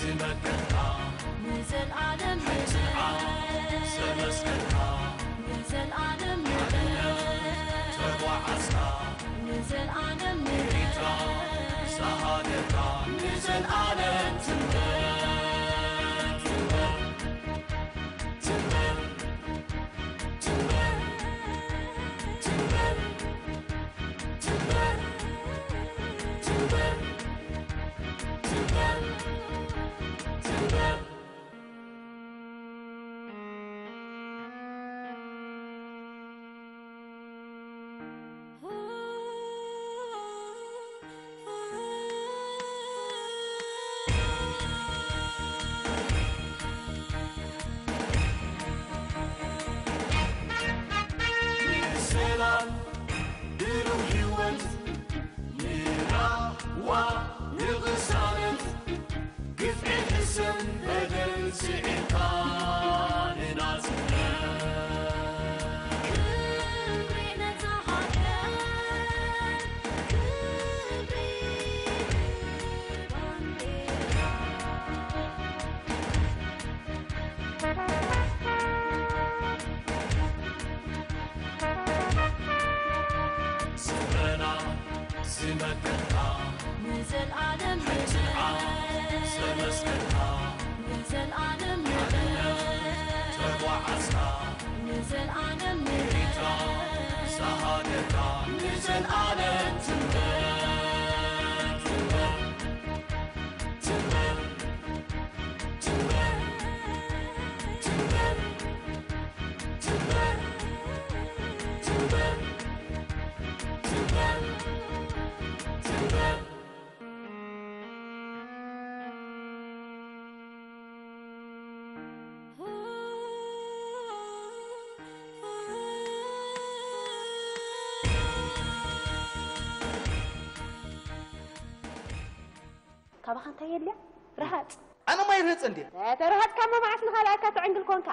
ዝመከርካ ንዘልኣለም ንዘልኣለም ንዘልኣለም ተጓዓዝካ ንዘልኣለም ኤሪትራ ንዘልኣለም ትንበር ትንበር ትንበር ትንበር ትንበር ትንበር ትንበር ትንበር ትንበር ሰላም ብሩህ ህይወት ንራህዋ ንቕሳነት ግፍዒ ሕሰም በደል ስዒርካ ንናጽነት ክብሪ ነታ ሃገር ክብሪ ባንዴራ ስረና ዝመከርካ ንዘልኣለም ንዘልዓል ዘመስከርካ ንዘልኣለም ንዘልዓል ተጓዓዝካ ንዘልኣለም ንዘልዓል ሳሃደካ ንዘልኣለም ትንበር ትንበር ትንበር ትንበር ትንበር ትንበር ትንበር ትንበር ትንበር ካባኻ እንታይ የድልያ? ረሃጽ። ኣነ ማይ ርህጽ እንዴ? ተረሃጽካ እሞ መዓስ ንኻልኣካ ትዕንግል ኮንካ?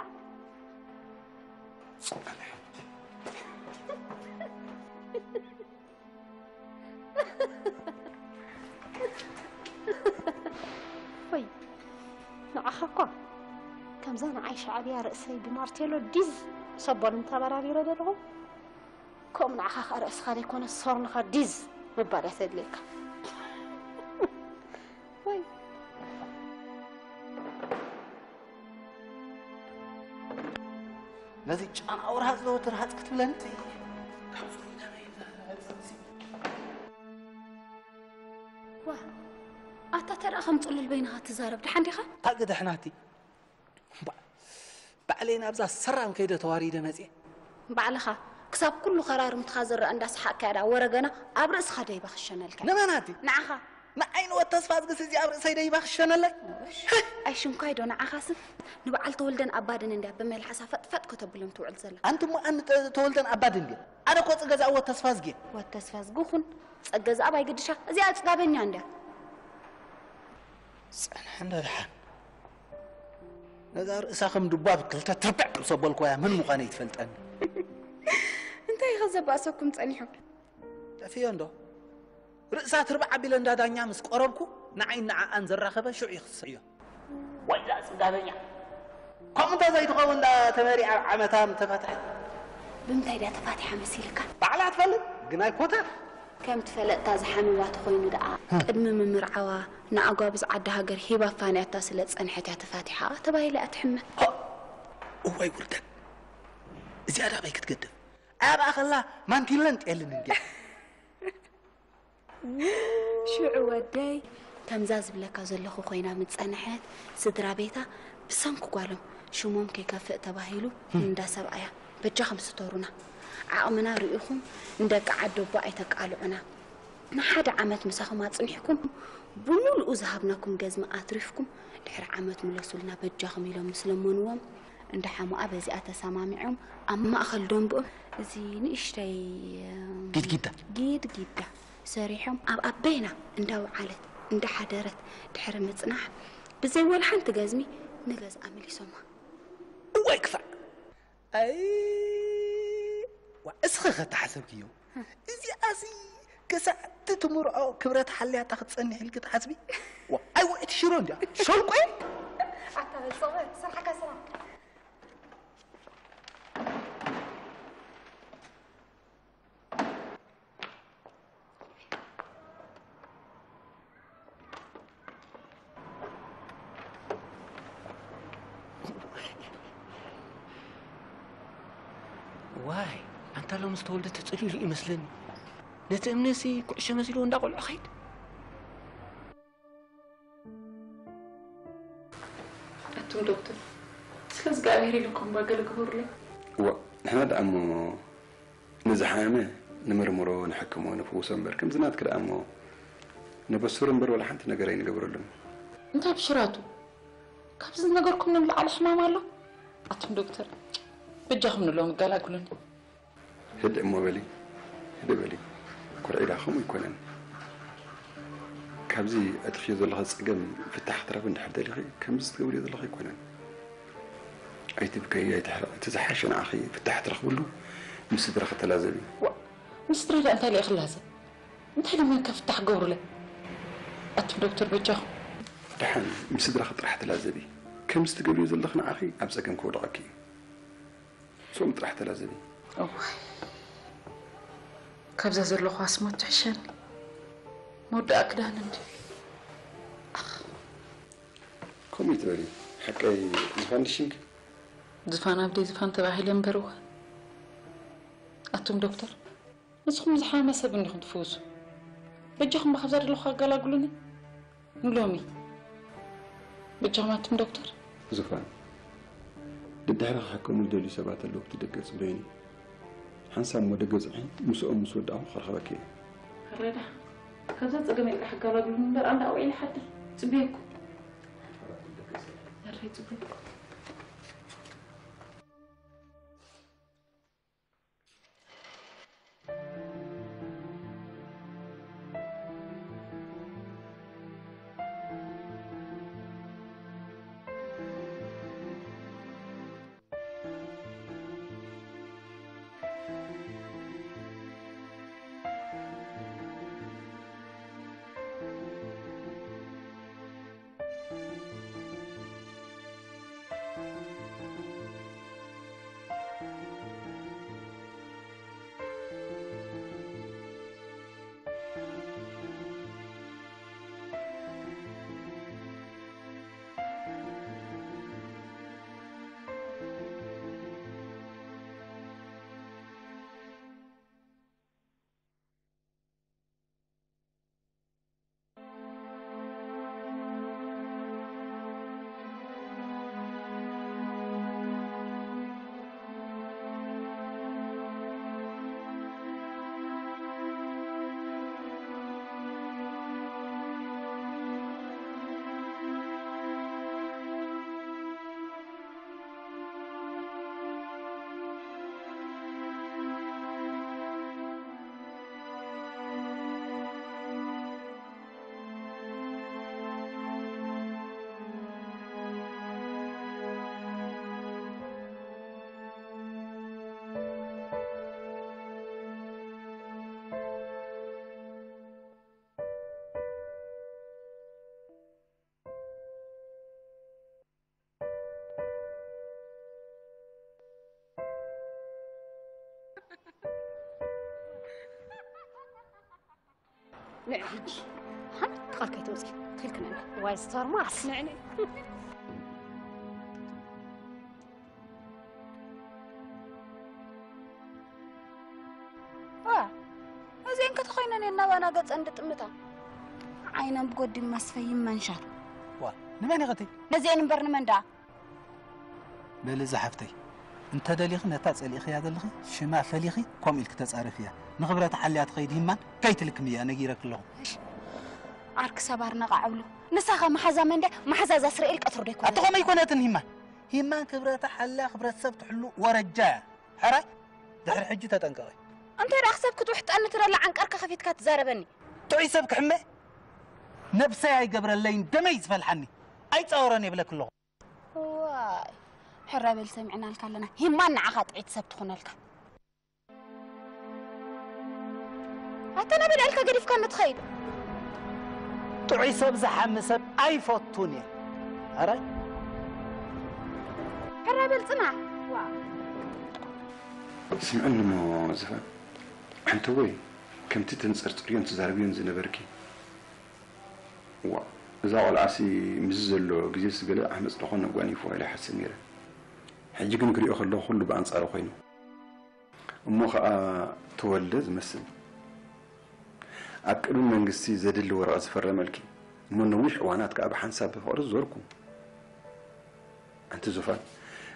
ወይ ንዓኻ እኳ ከምዛ ንዓይ ሻዕብያ ርእሰይ ብማርቴሎ ዲዝ ሰቦል እንተበራቢረ ዘለኹ፣ ከምኡ ንዓኻ ኸኣ ርእስኻ ዘይኮነ ሶርንኻ ዲዝ ምባል እያ ተድልየካ። ወይ ነዚ ጫና ኣውርሃ ዝዘወትር ሃጽ ክትብለኒ? ዋ፣ ኣታ ተደኣ ከም ጽሉል በይንኻ ትዛረብ፣ ደሓን ዲኻ? ታግድሕ ናቲ። እምባ-፣ ባዕለይ ናብዛ ሰራም ከይደ ተዋሪደ መጽየ። ባዕልኻ ክሳብ ኩሉ ከራርምትኻ ዝረኣ እንዳሰሓቅካ እያ ደኣ ወረ ገና ኣብ ርእስኻ ደይባ ክሸነልካ። ንመን ኣቲ? ንዓኻ። ንዓይ ንወድ ተስፋ ዝግስ እዚ ኣብ ርእሰይ ደይባ ክሸነለይ? ኣይሽንኳይ ዶ ንዓኻስ ንበዓል ተወልደን ኣባድን እንድያ ብመልሓሳ ፈጥፈጥ ከተብሎም ትውዕል ዘላ። ኣንቲ እሞ ኣን ተ-፣ ተወልደን ኣባድን ድየ? ኣነ እኮ ጽገ ዝኣ ወድ ተስፋ ዝግየ። ወድ ተስፋ ዝግኹን ጸገ ዝኣብ ኣይግድሻ። እዚኣ ጽጋበኛ እንድያ። ጸንሐ እንዶ ደሓን። ነዛ ርእሳ ከም ድባብ ክልተ ትርብዕ ምስ ኣበልኩዋያ መን ምዃነይ ትፈልጠኒ። እንታይ ኢኸ ዘባእሰኩም ጸኒሑ? ጠፊኦ እንዶ። ርእሳ ትርብዕ ኣቢለ እንዳ ዳኛ ምስ ቀረብኩ፣ ንዓይን ንዓኣን ዘራኸበ ሽዑ ይኽሰዮ። ወይዛ ጽጋበኛ። ከምኡ እንተ ዘይትኸውን ደኣ ተመሪዓ ዓመታ ምተፋትሐት። ብምንታይ ድያ ተፋቲሓ መሲልካ? ባዕላ ትፈልጥ፣ ግን ኣይኮተር። ከምቲ ፈለጥታ ዝሓመዋ ተኾይኑ ደኣ፣ ህ። ቅድሚ ምምርዓዋ ንኣጓብዝ ዓዲ ሃገር ሂባ ኣፋንያታ ስለ ዝጸንሐት እያ ተፋቲሓ ተባሂላ እያ ትሕመ። ሆ! እዋይ ውርደት! እዚኣ ደኣ ኣበይ ክትገድፍ? ኣብኣ ከላ ማንቲለን ጤልን እንድያ። ሽዑ ወደይ፣ ከምዛ ዝብለካ ዘለኹ ኮይና ምስ ጸንሐት፣ ስድራ ቤታ ብሰንኪ ጓሎም ሽሞም ከይከፍእ ተባሂሉ እንዳ ሰብኣያ በጃኹም ስቶሩና። ዓቕምና ርኢኹም ንደቂ ዓደቦ ኣይተቃልዑና። ንሓደ ዓመት ምሳኹም ኣጽኒሕኩም፣ ብምሉኡ ዝሃብናኩም ገዝሚ ኣትሪፍኩም፣ ድሕሪ ዓመት ምለሱልና በጃኹም ኢሎም ምስ ለመንዎም፣ እንዳ ሓሙኣ በዚኣ ተሰማሚዖም፣ ኣብ ማእከል ደንብኦም እዚ ንእሽተይ፣ እ፣ ጊድጊዳ። ጊድጊዳ ሰሪሖም፣ ኣብ ኣበይና እንዳወዓለት እንዳሓደረት ድሕሪ ምጽናሕ፣ ብዘይ ወላ ሓንቲ ገዝሚ ንገዝኣ መሊሶማ። እዋይ ክፋእ! ኣይ፣ ዋ፣ እስኺ ኸ ተሓሰብክዮ? እዚኣሲ ክሳዕ እቲ ትምርዖ ክብረት ሓልያታ ክትጸንሕ ኢልኪ ትሓስቢ? ዋ፣ ኣይ፣ ውዕቲ ሽሮ እንዲያ ሸልቆ ኣታ በል ጸበ ስራሕካ ስራሕ። ዋይ ኣንታ ሎምስ ተወልደ ተጸሊሉ ይመስለኒ። ነቲ እምነሲ ኩዕሾ መሲልዎ እንዳቆልዑ ኸይድ። ኣቱም ዶክተር፣ ስለ እግዚኣብሔር ኢልኩም እባ ገለ ግበሩለይ። እዋ፣ ንሕና ደኣ እሞ ንዝሓመመ ንመርምሮ፣ ንሕክሞ፣ ንፍውሶ እምበር፣ ከምዚ ናትኪ ደኣ እሞ ነበሱር እምበር ዋላ ሓንቲ ነገር ኣይንገብረሉን። እንታይ ብሽራቱ? ካብዚ ዝነገርኩም ንላዕሊ ሕማም ኣሎ? ኣቱም ዶክተር፣ በጃኹም ንሎሚ ገላግሉኒ። ህድእ እሞ በሊ፣ ህድእ በሊ። ኮርዒዳ ከምኡ ኣይኮነን። ካብዚ ኣጥፍዮ ዘለኺ ጸገም ፍታሕ ክትረኽቢ እንድሕር ደሊኺ፣ ከምዚ ትገብርዮ ዘለኺ ኣይኮነን። ኣይትብከዪ፣ ኣይትሕረቒ። እቲ ዝሓሸ ንዓኺ ፍታሕ ትረኽብሉ ምስ ስድራኺ ተላዘቢ። ዋእ፣ ምስ ስድራይ ደኣ እንታይ ኢለ ክላዘብ? እንታይ ኢሎም እዮም ከ ፍታሕ ክገብሩለይ? ኣቱም ዶክተር በጃኹም። ደሓን ምስ ስድራኺ ጥራሕ ተላዘቢ። ከምዚ ትገብርዮ ዘለኺ ንዓኺ ኣብ ጸገም ከውድቐኪ እዩ። ሶም ጥራሕ ተላዘቢ። እዋይ ካብዛ ዘለኹ ኣስሞት ትሕሸኒ። መወዳኣ ክዳን እንዲ ከምኡ ይትበሊ። ሓቀይ ዝፋን ድሽንክ? ዝፋን ኣብደይ ዝፋን ተባሂለ እምበር እዋ። ኣቱም ዶክተር፣ ንስኹም ዝሓመመ ሰብ እንዲኹም ትፍውሱ። በጃኹም ብኻብዛ ዘለኹ ኣገላግሉኒ። ንሎሚ በጃኹም ኣቱም ዶክተር። ዙፋን፣ ደድሕሪ ክሕከሙ ዝደልዩ ሰባት ኣለዉ ኣብቲ ደገ ጽበዩኒ። ሓንሳብ እሞ ደገ ጽንሒ፣ ምስኦም ምስ ወዳእኹ ክረኽበኪ እየ። ሕረዳ፣ ካብዛ ጸገመይ ጥራሕ ኣገላግሉኒ እምበር ኣንዳ ኣውዒለ ሓደይ ጽበየኩም። ሕራይ ጽበየኩም። ንዕ ሕጂ ሓንቲ ቃል ከይተውፅኢ ትልክነኒ። ዋይ ዝተርማስ ንዕኒ። ዋ፣ እዚአን ከተኾይነን የናባና ገፀን ድጥምታ ዓይነን ብጎዲም መስፈይም መንሻር። ዋ፣ ንመን ኢኸቲ? ነዚአን እምበር ንመን ደኣ? በሊ እዛ ሓፍተይ፣ እንተ ደሊኺ ነታ ጸሊእኽያ ዘለኺ ሽማ ፈሊኺ ከምኡ ኢልኪ ተጻረፍያ። ንኽብረታ ሓልያ ትኸይድ ሂማን ከይትልክምያ ነጊረኪ ኣለኹ። ዓርኪ ሰባር ነቓዕ እብሉ። ንሳኸ መሓዛ መን ድያ? መሓዛ እዛ እስራኤል ቀትሪ ዶ ኣይኮነትን? ኣቲ ከምኡ ኣይኮነትን ሂማን። ሂማን ክብረታ ሓልያ ክብረት ሰብ ትሕሉ ወረጃ እያ። ሕራይ ድሕሪ ሕጂ ተጠንቀቒ። እንታይ ደኣ ክሰብ ክትውሕጠኒ ትደሊ ዓንቀርካ ከፊትካ ትዛረበኒ? ጥዑይ ሰብ ክሕመ ነብሰይ ኣይገብረለይን ደመይ ዝፈልሓኒ ኣይጻወረን የብለኪ ኣለኹ። ዋይ ሕራይ በል ሰሚዕናልካ ኣለና ሂማን ንዓኻ ጥዕይቲ ሰብ ትኹነልካ። ኣታ ናበይ ኣልካ ገዲፍካኒ ትኸይድ? ጥዑይ ሰብ ዝሓሚ ሰብ ኣይፈቱን እየ። ኣራይ ሕራይ በል ጽናሕ። ስምዕኒ እሞ ዝፋን፣ ሓንተወይ ከምቲ ተንጸርጽርዮን ትዛረብዮን ዝነበርኪ፣ ዋ፣ እዛ ቆልዓሲ ምስዚ ዘሎ ግዜስ ገለ ዓመጽ ዶ ኾን ነጓኒፍዋ ኢለ ይሓስብ ነይረ። ሕጂ ግን ክሪኦ ከለኹ ኩሉ ብኣንጻሩ ኮይኑ። እሞ ኸኣ ተወልደ ዝመስል ኣብ ቅድሚ መንግስቲ ዘድሊ ወረቐት ዝፈረመልኪ እሞ ነዊሕ እዋናት ከኣ ብሓንሳብ ብፍቕሪ ዝዞርኩም። ኣንቲ ዙፋን፣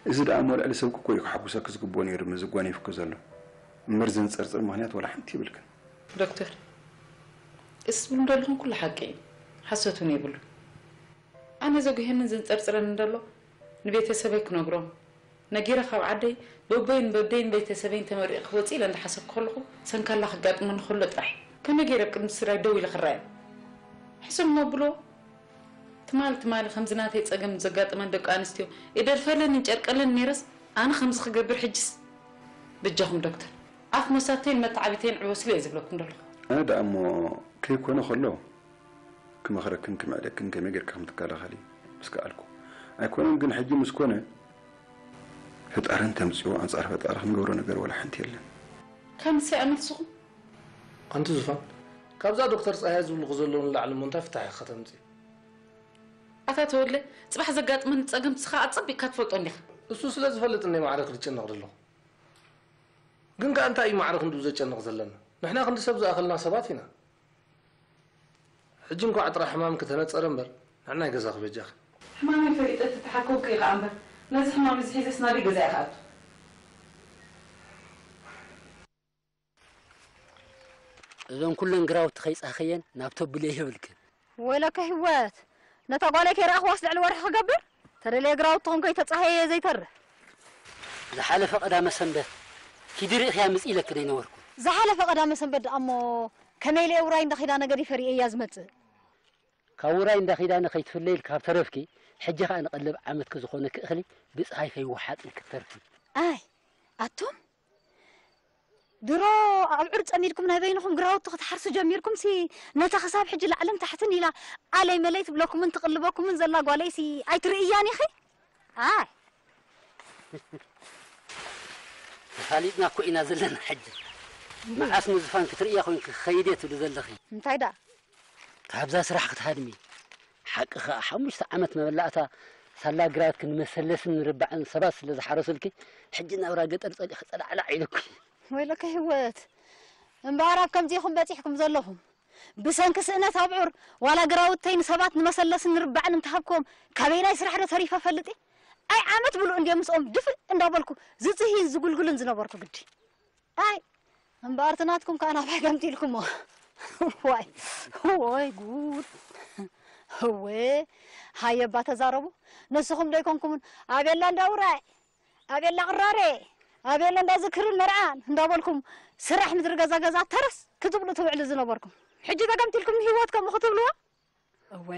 እዚ ደኣ እሞ ልዕሊ ሰብኪ እኮ እዩ ክሓጉሰኪ ዝግብኦ ነይሩ ምስዚ ጓኒፉኪ ዘሎ። እምበር ዘንጸርጽር ምኽንያት ዋላ ሓንቲ የብልክን። ዶክተር፣ እዚ ትብሉ ዘለኹም ኩሉ ሓቂ እዩ፣ ሓሶት እውን የብሉን። ኣነ ዘጉህየንን ዘንጸርጽረንን ዘሎ ንቤተሰበይ ክነግሮም ነጊረ ካብ ዓደይ በቦይን በደይን ቤተሰበይን ተመሪቐ ክወጽእ ኢለ እንዳሓሰብኩ ከለኹ ሰንካላ ከጋጥመኒ ከሎ ጥራሕ እዩ። ከመይ ገይረ ኣብ ቅድሚ ስድራይ ደው ኢለ ክረኣዮም? ሕሰብሞ ኣብሎ። ትማል ትማሊ ከምዚ ናተይ ጸገም ዘጋጥመን ደቂ ኣንስትዮ ይደርፈለንን ይጨርቀለንን ነይረስ ኣነ ከምዚ ክገብር ሕጅስ? በጃኹም ዶክተር፣ ኣፍ መሳተይን መተዓቢተይን ዕወስሉ እየ ዝብለኩም ዘለኹ። ኣነ ደኣ እሞ ከይኮነ ከሎ ክመኽረክን ክምዕደክን ከመይ ጌርካ ከም ትከላኸሊ ምስ ከኣልኩ። ኣይኮነን ግን ሕጂ ምስ ኮነ ፈጣርን ተምጽኦ ኣንጻር ፈጣሪ ክንገብሮ ነገር ዋላ ሓንቲ የለን። ካብ ንስያ መልስኹም ኣንቲ ዙፋን፣ ካብዛ ዶክተር ጸሃየ ዝብልኺ ዘለዉ ንላዕሊ እሞ እንታይ ፍታሕ ኢኺ ከተምጽኢ? ኣታ ተወለ፣ ጽባሕ ዘጋጥመኒ ጸገም ንስኻ ኣጸቢቕካ ትፈልጦ እንዲኻ። እሱ ስለ ዝፈልጥ እንደ ማዕረ ክድጨነቕ ደለኹ። ግን ከኣ እንታይ እዩ ማዕረ ክንድኡ ዘጨንቕ ዘለና? ንሕና ክንዲ ሰብ ዝኣኸልና ሰባት ኢና። ሕጂ እንኳዕ ጥራሕ ሕማምኪ ተነጸረ እምበር ንዕናይ ገዛኺ በጃኺ። ሕማመይ ፈሊጠ ተተሓከምኩ እየ ከኣ እምበር ነዚ ሕማም እዚ ሒዘስ ናበይ ገዛ እየ ክኣቱ? እዘን ኩለን ግራውቲ ከይጻኸየን ናብ ተብልየ ይብልክን። ወይለከ ህይወት፣ ነታ ጓለይ ከይረኣኽዋስ ልዕሊ ወርሒ ክገብር? ተደልየ ግራውትኹም ከይተጻህየ እየ ዘይተርፍ። ዝሓለፈ ቀዳመ ሰንበት ኪዲ ርኢኽያ ምጽእ ኢለኪ ዶ ኣይነበርኩን? ዝሓለፈ ቀዳመ ሰንበት ደኣ እሞ ከመይ ኢለ እየ ውራይ እንዳ ኪዳነ ገዲፈ ርእየያ ዝመጽእ? ካብ ውራይ እንዳ ኪዳነ ከይትፍለይል ካብ ተረፍኪ፣ ሕጂ ኸኣ ንቐለብ ዓመትኪ ዝኾነኪ እኽሊ ብጸሃይ ከይወሓጥ ኢልኪ ትተርፊ። ኣይ ኣቱም ድሮ ኣብዑር ጸሚድኩም ናይ በይንኹም ግራውቲ ክትሓርሱ ጀሚርኩምሲ፣ ነታ ክሳብ ሕጂ ላዕልን ታሕትን ኢላ ኣለይ መለይ ትብለኩምን ትቕልበኩምን ዘላ ጓለይሲ ኣይትርእያን ኢኺ? ኣይ! ተፋሊጥና እኮ ኢና ዘለና ሕጂ። መዓስ ንዝፋን ክትርእያ ኮይንኪ ክኸይድ እየ ትብሊ ዘለኺ? እንታይ ደኣ? ካብዛ ስራሕ ክትሃድሚ። ሓቂ ኸኣ ሓሙሽተ ዓመት መበላእታ ሳላ ግራውትኪ ንመሰለስን ንርባዕን ሰባት ስለ ዝሓረሱልኪ፣ ሕጂ ናብራ ገጠር ጸሊእኺ ጸላዕላዕ ኢሉኪ። ወይለከ ህይወት፣ እምበኣር ኣብ ከምዚ ኢኹም በጺሕኩም ዘለኹም። ብሰንኪ ስእነት ኣብዑር ዋላ ግራውተይ ንሰባት ንመሰለስን ንርባዕን እንተሃብክዎም ካበይ ናይ ስራሕ ዶ ተሪፈ እፈልጥ እየ? ኣይ ዓመት ብሉእ እንድየ ምስኦም ድፍእ እንዳበልኩ ዝጽህይን ዝጉልጉልን ዝነበርኩ ግዲ። ኣይ እምበኣር እቲ ናትኩም ከኣ ናባይ ገምጢልኩሞ። ዋይ ወይ ጉድ። እወ ሃየ እባ ተዛረቡ። ንስኹም ዶ ኣይኮንኩምን ኣቤላ እንዳ ውራይ ኣቤላ ቅራሬ ኣቤላ እንዳ ዝክርን መርዓን እንዳበልኩም ስራሕ ምድሪ ገዛ ገዛ ተረስ ክትብሉ ትውዕሉ ዝነበርኩም፣ ሕጂ ተገምቲልኩም ንህይወት ከምኡ ክትብልዋ? እወ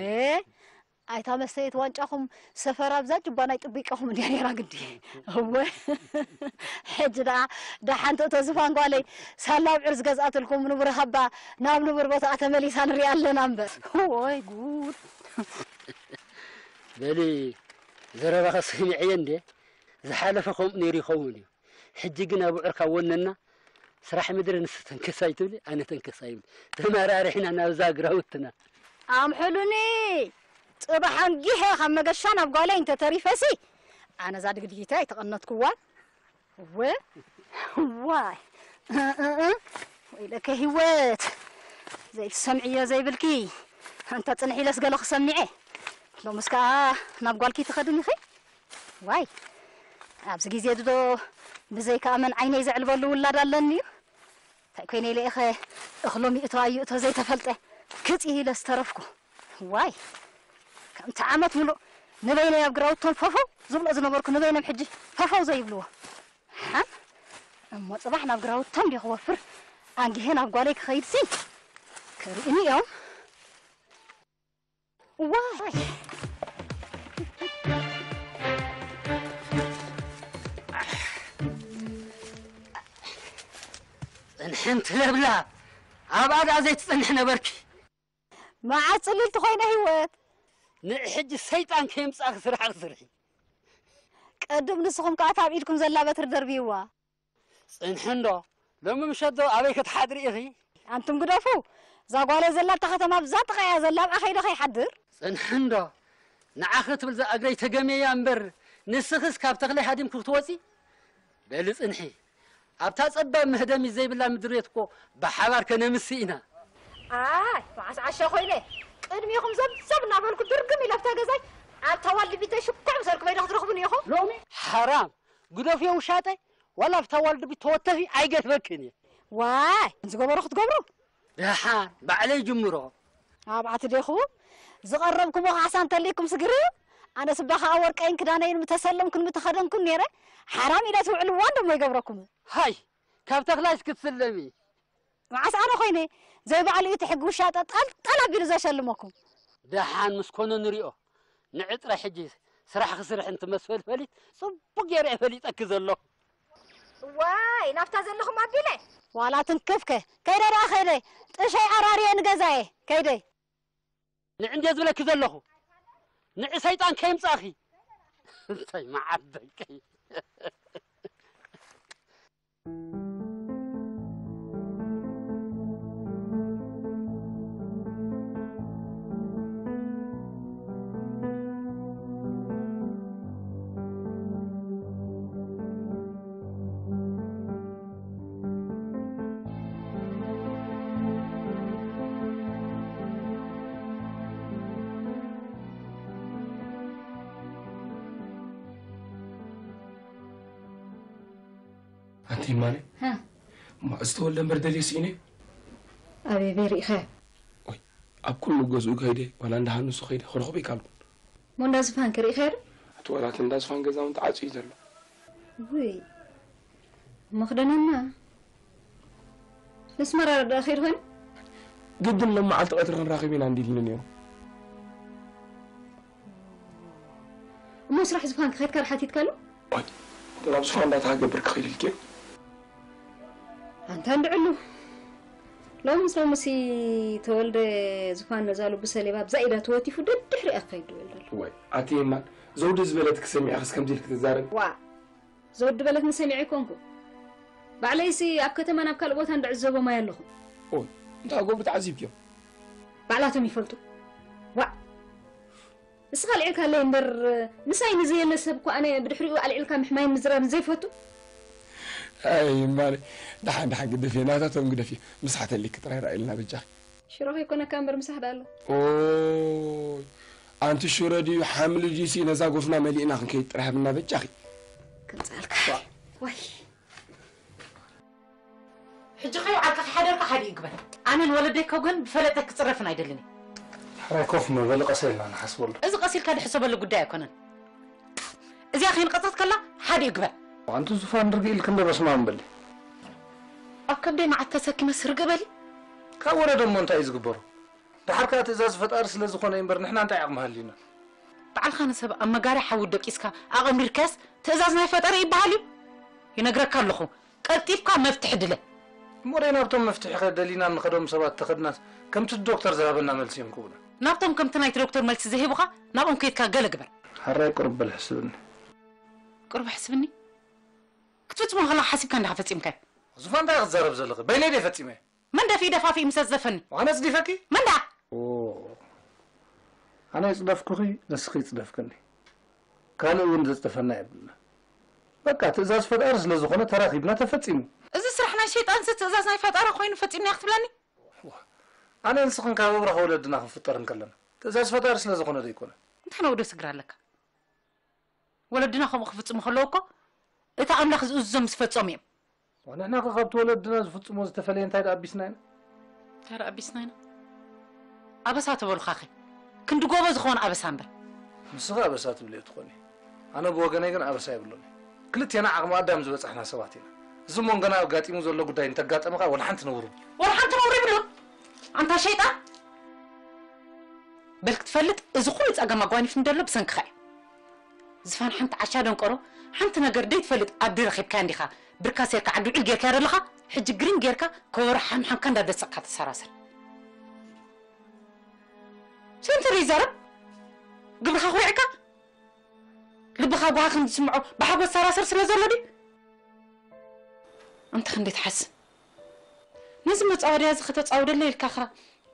ኣይታ መስተየት ዋንጫኹም ሰፈር ኣብዛ ጅባን ኣይጥቢቀኹም እንድያ ነይራ ግዲ። እወ ሕጂ ደኣ ደሓን ትእቶ ዝፋን ጓለይ ሳላ ኣብዑር ዝገዝኣትልኩም ንቡር ሃባ ናብ ንቡር ቦታኣ ተመሊሳ ንሪኣ ኣለና እምበር። ወይ ጉድ። በሊ ዘረባኸ ሰሚዐዮ እንዴ? ዝሓለፈ ከምኡ ነይሩ ይኸውን እዩ። ሕጂ ግን ኣብዑር ካብ ወነና ስራሕ ምድሪ ንሱ ተንከስ ኣይትብሊ ኣነ ተንከስ ኣይብል። ተመራሪሕና ናብዛ ግራውትና። ኣምሕሉኒ ጽባሕ ኣንጊሀ ካብ መገሻ ናብ ጓለይ እንተተሪፈሲ ኣነ እዛ ድግድጊተይ ኣይተቐነትኩዋን። እወ ዋይ ወይለከ ህይወት ዘይትሰምዕዮ ዘይብልኪ እንተ ጽንሕ ኢለስ ገለ ክሰሚዐ ሎምስ ከኣ ናብ ጓልኪ ትኸድን ኢኺ። ዋይ ኣብዚ ግዜ ድዶ ብዘይካ ኣመን ዓይነይ ዘዕልበሉ ውላድ ኣለኒ እዩ። እንታይ ኮይነ ኢለ ኢኸ እኽሎም ይእቶ ኣይእቶ ዘይተፈልጠ ክጽ ኢለ ዝተረፍኩ። ዋይ ከምቲ ዓመት ምሉእ ንበይነይ ኣብ ግራውቶም ፈፈው ዝብሎ ዝነበርኩ ንበይኖም ሕጂ ፈፈው ዘይብልዎ ሓም። እሞ ጽባሕ ናብ ግራውቶም ድየ ክወፍር ኣንጊሄ ናብ ጓለይ ክኸይድሲ ክርእኒ እዮም። ዋይ ጽንሕን ትለብላ ኣብኣ ደኣ ዘይትጸንሕ ነበርኪ። መዓስ ጽልልቲ ኮይነ ህይወት? ንሕጂ ሰይጣን ከየምጻእኪ ስራሕ ክስርሒ። ቅድም ንስኹም ከኣ እታ ኣብ ኢድኩም ዘላ በትሪ ደርብይዋ። ጽንሒ እንዶ፣ ሎሚ ምሸት ዶ ኣበይ ክትሓድሪ ኢኺ? ኣንቱም ግደፉ። እዛ ጓለይ ዘላ ኣብታ ከተማ ኣብዛ ጥቓ እያ ዘላ፣ ኣብኣ ከይደ ከይሓድር። ጽንሒ እንዶ፣ ንዓኺ ትብል እዛ እግረይ ተገምየያ እምበር፣ ንስኽስ ካብ ተኽለይ ሃዲምኪ ክትወጺ? በሊ ጽንሒ። ኣብታ ጸባብ መህደሚት ዘይብላ ምድሪ ቤት እኮ ብሓባር ከነምሲ ኢና። ኣይ፣ መዓስ ዓሻ ኮይነ፣ ቅድሚኹም ዘብዘብ እናበልኩ ድርግም ኢለ ኣብታ ገዛይ፣ ኣብታ ዋልድቢተይ ሽኩዕ ምሰልኩም ኣይዶ ክትረኽቡኒ ኢኹም። ሎሚ ሓራም፣ ግደፍዮ ውሻጠ፣ ዋላ ኣብታ ዋልድቢት ተወተፊ ኣይገድፈክን እየ። ዋይ፣ ዝገበሮ ክትገብሩ። ደሓን፣ ባዕለይ ጅምሮ። ኣብዓቲ ዲኹም? ዝቐረብኩሞ ካሕሳ እንተልይኩም ስግር እዩ። ኣነስ እባ ኸኣ ወርቀይን ክዳነይን ምተሰለምኩን ምተኸደንኩን ነይረ፣ ሓራም ኢለ ትውዕልዋ እንዶ እሞ ይገብረኩም። ሃይ፣ ካብ ተኽላይስ ክትስለሚ? መዓስ ኣነ ኮይነ? ዘይባዕሉ እዩ እቲ ሕጊ ውሻጠ ጠልጠል ኣቢሉ ዘሸልመኩም። ደሓን ምስ ኮነ ንሪኦ። ንዒ ጥራይ ሕጂ ስራሕ ክስርሕ እንትመስል ፈሊጥ፣ ጽቡቕ ገይረ እየ ፈሊጠኪ ዘለኹ። ዋይ፣ ናብታ ዘለኹም ኣቢለ? ዋላ ትንክፍከ። ከይደ ደኣ ከይደ። ጥሸይ ኣራርየ ንገዛየ። ከይደ። ንዒ እንድየ ዝብለኪ ዘለኹ። ንዒ ሰይጣን ከይምጻእኺ። እንታይ መዓት ደቂ። ኣንቲ ማለ? ሃ? እማ ዝተወልደ እምበር ደልየ ስኢነ? ኣበይ በይ ርኢኸ? ወይ፣ ኣብ ኩሉ ገዝኡ ከይደ፣ ዋላ እንዳ ሃንሱ ከይደ፣ ክረኽቦ ኣይካልኩን። እሞ እንዳ ዝፋን ከ ርኢኸ ዶ? ኣቲ ዋላ እቲ እንዳ ዝፋን ገዛ እውን ተዓጽዩ እዩ ዘሎ። ውይ፣ መኽደነና። ነስመራ ዶ ኸይድ ኾይኑ? ግድን ሎም መዓልቲ ቀትሪ ክንራኸብ ኢና እንዲልኒ ነይሩ። እሞ ስራሕ ዝፋን ክኸድካ ዶ ሓቲትካሉ? ወይ፣ ናብ ዝፋን እንዳታ ክገብር ክኸይድ ኢልክዮ? ኣንታ እንድዕሉ። ሎምስ ሎምሲ ተወልደ ዝፋን ነዛ ልቡ ሰሌባ ብዛ ኢዳ ተወቲፉ ደድሕሪኣ ክኸይድ ድብል ዘሎ። ወይ፣ ኣቲ የማን፣ ዘውዲ ዝበለት ክሰሚዕኽስ ከምዚ ኢልክ ትዛረብ? ዋ፣ ዘውዲ በለትኒ ሰሚዐ ኣይኮንኩ። ባዕለይሲ ኣብ ከተማን ኣብ ካልእ ቦታን ድዕዘቦም ኣየ ኣለኹ። ኦይ፣ እንታይ ገብሩ ተዓዚብክዮም? ባዕላቶም ይፈልጡ። ዋዕ! ንስኻ ኣልዒልካለይ እምበር፣ ምሳይ ንዘየለ ሰብ እኮ ኣነ ብድሕሪኡ ኣልዒልካ ምሕማይን ምዝራብን ዘይፈቱ። ኣይ፣ እማነ፣ ደሓን፣ ደሓን ግደፍዮ፣ ናታቶም ግደፍዮ። ምሳሕ ተሊኪ ጥራይ ርኣይልና በጃኺ። ሽሮ ከይኮነካ እምበር ምሳሕ ደኣ ኣሎ። ኦይ፣ ኣንቲ ሽሮ ድዩ ሓምሊ ድዩሲ ነዛ ጎፍና መሊእና ክንከይድ ጥራይ ሃብና በጃኺ። ከምጽኣልካ። ዋ። ዋይ። ሕጂ ከይውዓልካ ከይሓደርካ ሓዲኡ ግበር። ኣነን ወለደይ ከው ግን ብፈለጠ ክጽረፍን ኣይደልን እየ። ሕራይ ኮፍ መበሊ ቀስ ኢልና ንሓስበሉ። እዚ ቀስ ኢልካ ድሕሰበሉ ጉዳይ ኣይኮነን። እዚኣ ከይንቐጸት ከላ ሓዲኡ ግበር። ኣንቲ ዙፋን ርግእ ኢልክ እንዶ በስማም በሊ። ኣብ ከብደይ መዓት ተሰኪመስ ርግእ በሊ። ካብ ወረደ እሞ እንታይ እዩ ዝግበሩ? ደሓር ከኣ ትእዛዝ ፈጣሪ ስለ ዝኾነ እዩ እምበር ንሕና እንታይ ዓቕሚ ሃልዩና? ባዕልኻ ንሰብ ኣብ መጋርያ ሓዊ ደቂስካ ኣቐሚርካስ ትእዛዝ ናይ ፈጣሪ ይበሃል እዩ? ይነግረካ ኣለኹ፣ ቀልጢፍካ መፍትሒ ድለ። እሞ ደይ ናብቶም መፍትሒ ከ ደሊና ንኸዶም ሰባት ተኸድናስ ከምቲ ዶክተር ዝሃበና መልሲ እዮም ክቡና። ናብቶም ከምቲ ናይቲ ዶክተር መልሲ ዘይህቡኻ ናብኦም ከይድካ ገለ ግበር። ሓራይ ቁሩብ በል ሕስብኒ። ቁሩብ ሕስብኒ? ክትፍጽሞ ከለኻ ሓሲብካ እንዲኻ ፈጺምካዮ። ዙፋን እንታይ ክትዛረብ ዘለኺ? በይነይ ደይ ፈጺመ። መን ደፊኡ ደፋፊኡ ምስ ኣጽደፈኒ? ኣነ ኣጽዲፈኪ? መን ደኣ? ኦ፣ ኣነ ይጽደፍኩኺ፣ ንስኺ ይጽደፍክኒ። ካልእ እውን ዘጽደፈና የብልና። በቃ፣ ትእዛዝ ፈጣሪ ስለ ዝኾነ ተራኺብና ተፈጺሙ። እዚ ስራሕ ናይ ሸይጣንሲ ትእዛዝ ናይ ፈጣሪ ኮይኑ ፈጺምና ክትብለኒ? ዋ፣ ኣነ ንስኽን ካብ ኣብራኽ ወለድና ክንፍጠር እንከለና፣ ትእዛዝ ፈጣሪ ስለ ዝኾነ ዶ ኣይኮነን? እንታይ ነውዶ ስግር ኣለካ? ወለድና ከምኡ ክፍጽሙ ከለዉ እኮ፣ እቲ ኣምላኽ ዝእዝዞም ምስ ፈጸሙ እዮም። ንሕና ኸ ካብቲ ወለድና ዝፍጽሞ ዝተፈለየ እንታይ ደኣ ኣቢስና ኢና? እንታይ ደኣ ኣቢስና ኢና? ኣበሳ ተበሉኻኸ? ክንዲ ጎቦ ዝኾነ ኣበሳ እምበር። ንስኺ ኣበሳ ትብልዮ ትኾኒ። ኣነ ብወገነይ ግን ኣበሳ የብሉን። ክልቴና ዓቕሚ ኣዳም ዝበጻሕና ሰባት ኢና። እዚ እሞ ገና ኣጋጢሙ ዘሎ ጉዳይ እንተጋጠመ ኸኣ ወላ ሓንቲ ነውሪ። ወላ ሓንቲ ነውሪ የብሉን። ኣንታ ሸይጣን! በል ክትፈልጥ፣ እዚ ኩሉ ጸገም ኣጓኒፍኒ ዘሎ ብሰንክኻ እዩ። ዝፋን ሓንቲ ዓሻ ደንቆሮ፣ ሓንቲ ነገር ደይትፈልጥ ኣዲ ረኺብካያ እንዲኻ፣ ብርካ ሴርካ ዓዲ ውዕል ጌርካያ ዘለኻ፣ ሕጂ ግሪን ጌርካ ከበሮ ሓምሓምካ እንዳደሰቕካ ትሰራሰር። ስንትር ይዛረብ? ግብርኻ ኩሪዕካ? ልብኻ ጓሃ ከም ዝስምዖ ብሓጎስ ሰራስር ስለ ዘሎ ድዩ? ኣንታ ክንደይ ትሓስብ? ነዚ መጻወድያ እዚ ከተጻውደለይ ኢልካ ኸ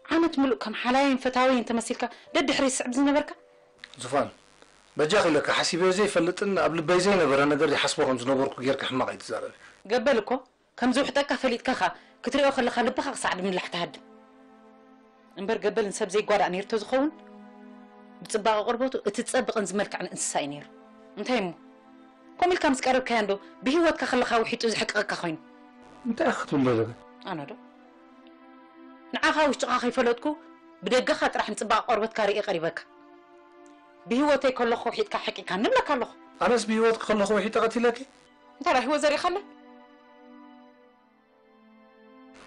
ዓመት ምሉእ ከም ሓላይን ፈታዊን ተመሲልካ ደድሕሪ ዝስዕብ ዝነበርካ? ዙፋን፣ በጃኺ ኢለካ ሓሲበዮ ዘይፈልጥን ኣብ ልበይ ዘይነበረ ነገር ይሓስቦ ከም ዝነበርኩ ጌርካ ሕማቕ ኣይትዛረቢ። ገበል እኮ ከም ዝውሕጠካ ፈሊጥካ ኸ ክትሪኦ ከለኻ ልብኻ ክሳዕ ድምላሕ ትሃድም። እምበር ገበል ንሰብ ዘይጓዳእ ነይሩ ተዝኸውን፣ ብጽባቐ ቆርበቱ እቲ ጸብቕን ዝመልክዕን እንስሳ እዩ ነይሩ። እንታይ እሞ? ከምኡ ኢልካ ምስ ቀረብካያ እንዶ ብህይወትካ ከለኻ ውሒጡ ዝሕቅቐካ ኮይኑ። እንታይ ክትብል ደለኻ? ኣነ ዶ? ንዓኻ ውሽጥኻ ከይፈለጥኩ ብደገኻ ጥራሕ ንጽባቐ ቆርበትካ ርእየ ቀሪበካ። ብህይወተይ ከለኹ ውሒጥካ ሕቂካ ንብለካ ኣለኹ። ኣነስ ብህይወትኪ ከለኹ ውሒጠ ቀቲለኪ? እንታይ ደኣ ህይወት ዘሪእኻለይ?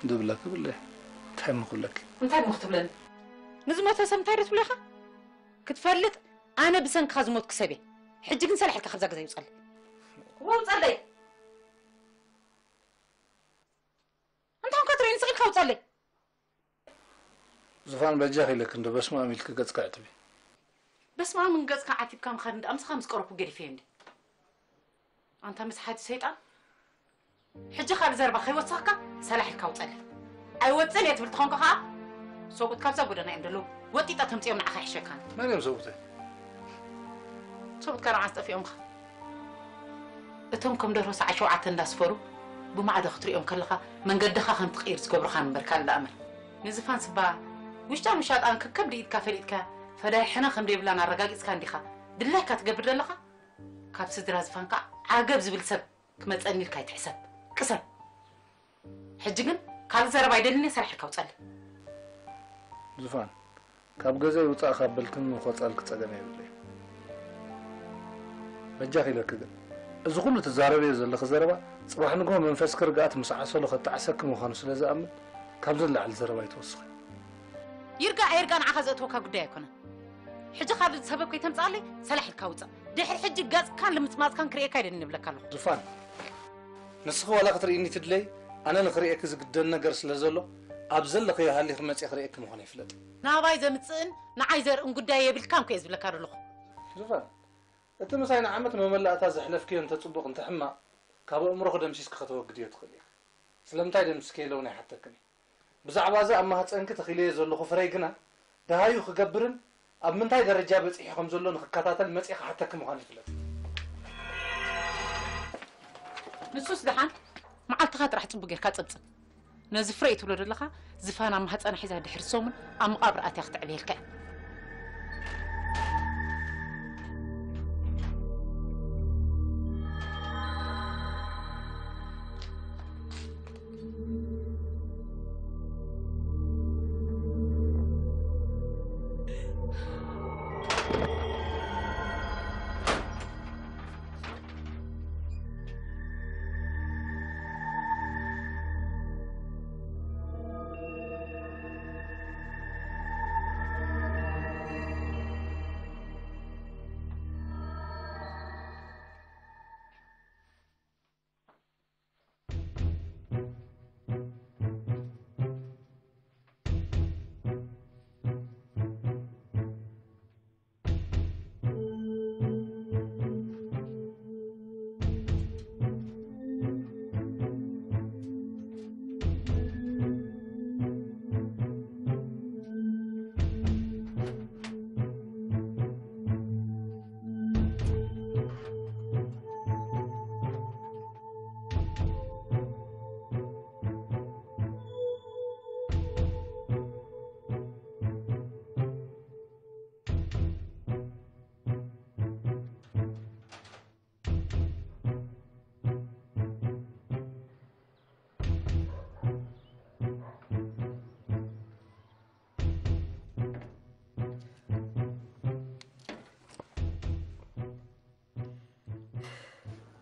ድብለኪ ብለይ። እንታይ እሞ ክብለኪ? እንታይ እሞ ክትብለኒ? ንዝሞተ ሰብ እንታይ ዶ ትብሎ ኢኻ? ክትፈልጥ ኣነ ብሰንክኻ ዝሞትኩ ሰብ እየ። ሕጂ ግን ሰላሕ ኢልካ ካብዛ ገዛ ይውጸለይ። ውጸለይ። እንታይ ኮን ክትርእይኒ ስቕ ኢልካ ውጸለይ። ዙፋን በጃኺ ኢለኪ እንዶ በስመ ኣብ ኢልኪ ገጽኪ ኣዕትቢ። በስመ ኣብ ገጽካ ዓቲብካ ምኻድ እንዳ ኣምስኻ ምስ ቀረብኩ ገዲፈዮ እንዲ። ኣንታ መስሓቲ ሰይጣን። ሕጂ ካልእ ዘረባ ከይወሰኽካ ሰላሕ ኢልካ ውጸለይ። ኣይወጽን እየ ትብል ተኾንካ ኸኣ ሰብኡት ካብዛ ጎደና እዮም ዘለዉ። ወጢጣ ተምጽኦም ንዓኻ ይሕሸካን። መን እዮም ሰብኡተይ? ሰብኡትካ ንዓስ ጠፊኦምኻ። እቶም ከም ደርሆ ሰዓት ሸውዓተ እንዳስፈሩ ብማዕዶ ክትሪኦም ከለኻ መንገድኻ ከም ትቕይር ዝገብሩኻ እምበር ካልእ ደኣ መን። ንዝፋን ስባ ውሽጣን ውሻጣን ከከብዲ ኢድካ ፈሊጥካ ፈዳይ ሕነ ከም ደይብላን ኣረጋጊጽካ እንዲኻ ድላይካ ትገብር ዘለኻ? ካብ ስድራ ዝፋንካ ዓገብ ዝብል ሰብ ክመጸኒ ኢልካ ኣይትሕሰብ። ቅሰን። ሕጂ ግን ካልእ ዘረባ ኣይደልን እየ፣ ሰላሕ ኢልካ ውጸለይ። ዙፋን፣ ካብ ገዛይ ውጻእ ካብ በልክኒ ንኾጻልኪ ጸገም የብለይ። በጃኺ ኢለኪ ግን፣ እዚ ኩሉ ትዛረብዮ ዘለኺ ዘረባ፣ ጽባሕ ንግሆ መንፈስኪ ርግኣት ምስ ዓሰሎ ከጣዕሰኪ ምዃኑ ስለ ዝኣምን፣ ካብዚ ንላዕሊ ዘረባ ኣይትወስኺ። ይርጋዕ ኣይርጋዕ ንዓኻ ዘእትወካ ጉዳይ ኣይኮነን። ሕጂ ካልእ ሰበብ ከይተምጽኣለይ ሰላሕ ኢልካ ውጻእ። ድሕሪ ሕጂ ገጽካን ልምጽማጽካን ክርእየካ ኣይደልን እብለካ ኣለኹ። ዙፋን፣ ንስኺ ዋላ ክትርእይኒ ትድለይ፣ ኣነ ንኽርእየኪ ዝግደን ነገር ስለ ዘሎ፣ ኣብ ዘለኽዮ ሃሊኺ መጺኤ ክርእየኪ ምዃነይ ፍለጢ። ናባይ ዘምጽእን ንዓይ ዘርእን ጉዳይ የብልካን እኮ እየ ዝብለካ ዘለኹ። ዙፋን፣ እቲ ምሳይ ንዓመት መመላእታ ዘሕለፍክዮ እንተ ጽቡቕ እንተ ሕማቕ፣ ካብ ኣእምሮኺ ደምሲስኪ ከተወግድዮ ትኽእሊ ኢኺ። ስለምንታይ ደምሲስክዮ ኢለ እውን ኣይሓተክን እየ። ብዛዕባ እዚ ኣብ ማህጸንኪ ተኺለዮ ዘለኹ ፍረይ ግና፣ ደሃዩ ክገብርን ኣብ ምንታይ ደረጃ በጺሑ ከም ዘሎ ንኽከታተል መጺኤ ክሓተኪ ምዃኑ ይፍለጥ። ንሱስ ደሓን መዓልትኻ ጥራሕ ጽቡቕ ጌርካ ጸብጽብ። ነዚ ፍረይ ትብሎ ዘለኻ ዝፋን ኣብ ማህጸና ሒዛ ድሕሪ ሰሙን ኣብ መቓብር ኣትያ ክተዕብየልካ እያ።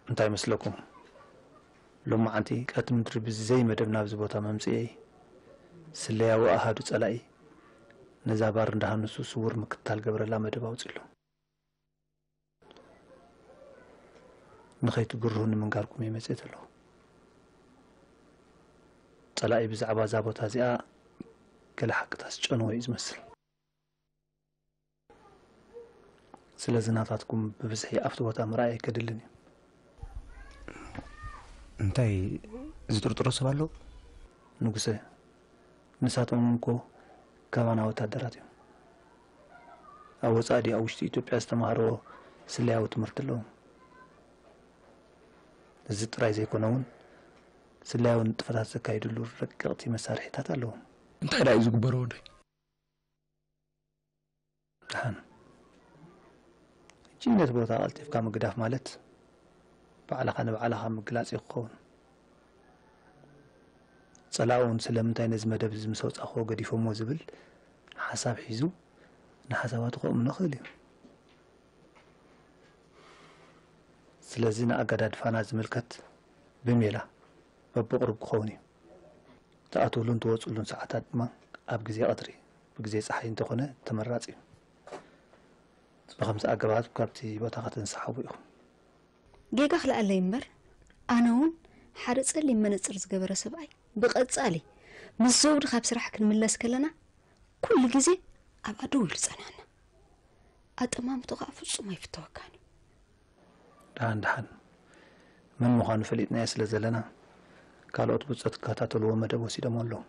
እንታይ መስለኩም? ሎማዓንቲ ቀትሪ ምድሪ ብዘይ መደብ ናብዚ ቦታ መምጽኤይ ስለያዊ ኣሃዱ ጸላኢ ነዛ ባር እንዳሃንሱ ስውር ምክትታል ገብረላ መደብ ኣውጺሉ። ንኸይትግርሁ ንምንጋርኩም እየ መጽኤ ዘለኹ። ጸላኢ ብዛዕባ እዛ ቦታ እዚኣ ገለ ሓቅታት ዝጨነወ እዩ ዝመስል። ስለዚ ናታትኩም ብብዝሒ ኣብቲ ቦታ ምርኣይ ኣይከድልን እዩ። እንታይ ዝጥርጥሮ ሰብ ኣሎ? ንጉሰ፣ ንሳቶም እውን እኮ ካባና ወታደራት እዮም። ኣብ ወጻኢ ድዩ ኣብ ውሽጢ ኢትዮጵያ ዝተማሃርዎ ስለያዊ ትምህርቲ ኣለዎም። እዚ ጥራይ ዘይኮነ እውን ስለያዊ ንጥፈታት ዘካይድሉ ረቀቕቲ መሳርሒታት ኣለዎም። እንታይ ደኣ እዩ ዝግበሮ ወደይ? ደሓን። ሕጂ ነቲ ቦታ ቀልጢፍካ ምግዳፍ ማለት ባዕልኻ ንባዕልኻ ምግላጽ እዩ ክኸውን። ጸላኡ እውን ስለምንታይ ነዚ መደብ እዚ ምስ ኣውጻእክዎ ገዲፎሞ ዝብል ሓሳብ ሒዙ ንሓሳባቱ ከእምኖ ይኽእል እዩ። ስለዚ ንኣገዳድፋና ዝምልከት ብሜላ በብቕሩብ ክኸውን እዩ። ትኣትውሉን ትወጽሉን ሰዓታት ድማ ኣብ ግዜ ቀትሪ ብግዜ ጸሓይ እንተኾነ ተመራጺ እዩ። ብኸምዚ ኣገባብ ካብቲ ቦታ ከተንስሓቡ ኢኹም። ጌጋ ክልኣለይ እምበር፣ ኣነ እውን ሓደ ጸሊም መነጽር ዝገበረ ሰብኣይ ብቐጻሊ ምስ ዘውዲ ካብ ስራሕ ክንምለስ ከለና ኩሉ ግዜ ኣብ ኣደው ኢሉ ጸንሐና። ኣጠማምቶ ከኣ ፍጹም ኣይፍተወካን እዩ። ደሓን ደሓን፣ መን ምዃኑ ፈሊጥናዮ ስለ ዘለና፣ ካልኦት ብጾት ክከታተልዎ መደብ ወሲዶም ኣለዉ።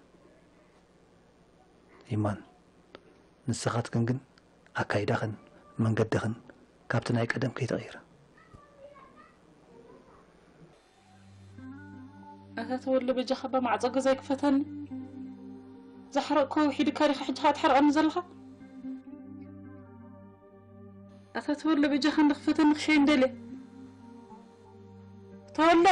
ይማን፣ ንስኻትክን ግን ኣካይዳኽን መንገድኽን ካብቲ ናይ ቀደም ከይተቐይረ። ኣታ ተወልደ፣ በጃኻ እባ ማዕጾ ገዛይ ክፈተኒ። ዝሓረቕኮ ውሒድካ ዲኻ ሕጂ ኸኣ ትሓርቐኒ ዘለኻ? ኣታ ተወልደ፣ በጃኻ እንዶ ክፈተኒ፣ ክሸይን ደልየ። ተወልደ!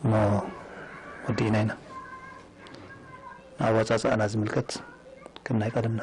እሞ ወዲእና ኢና። ንኣወጻጽኣና ዝምልከት ከም ናይ ቀደምና።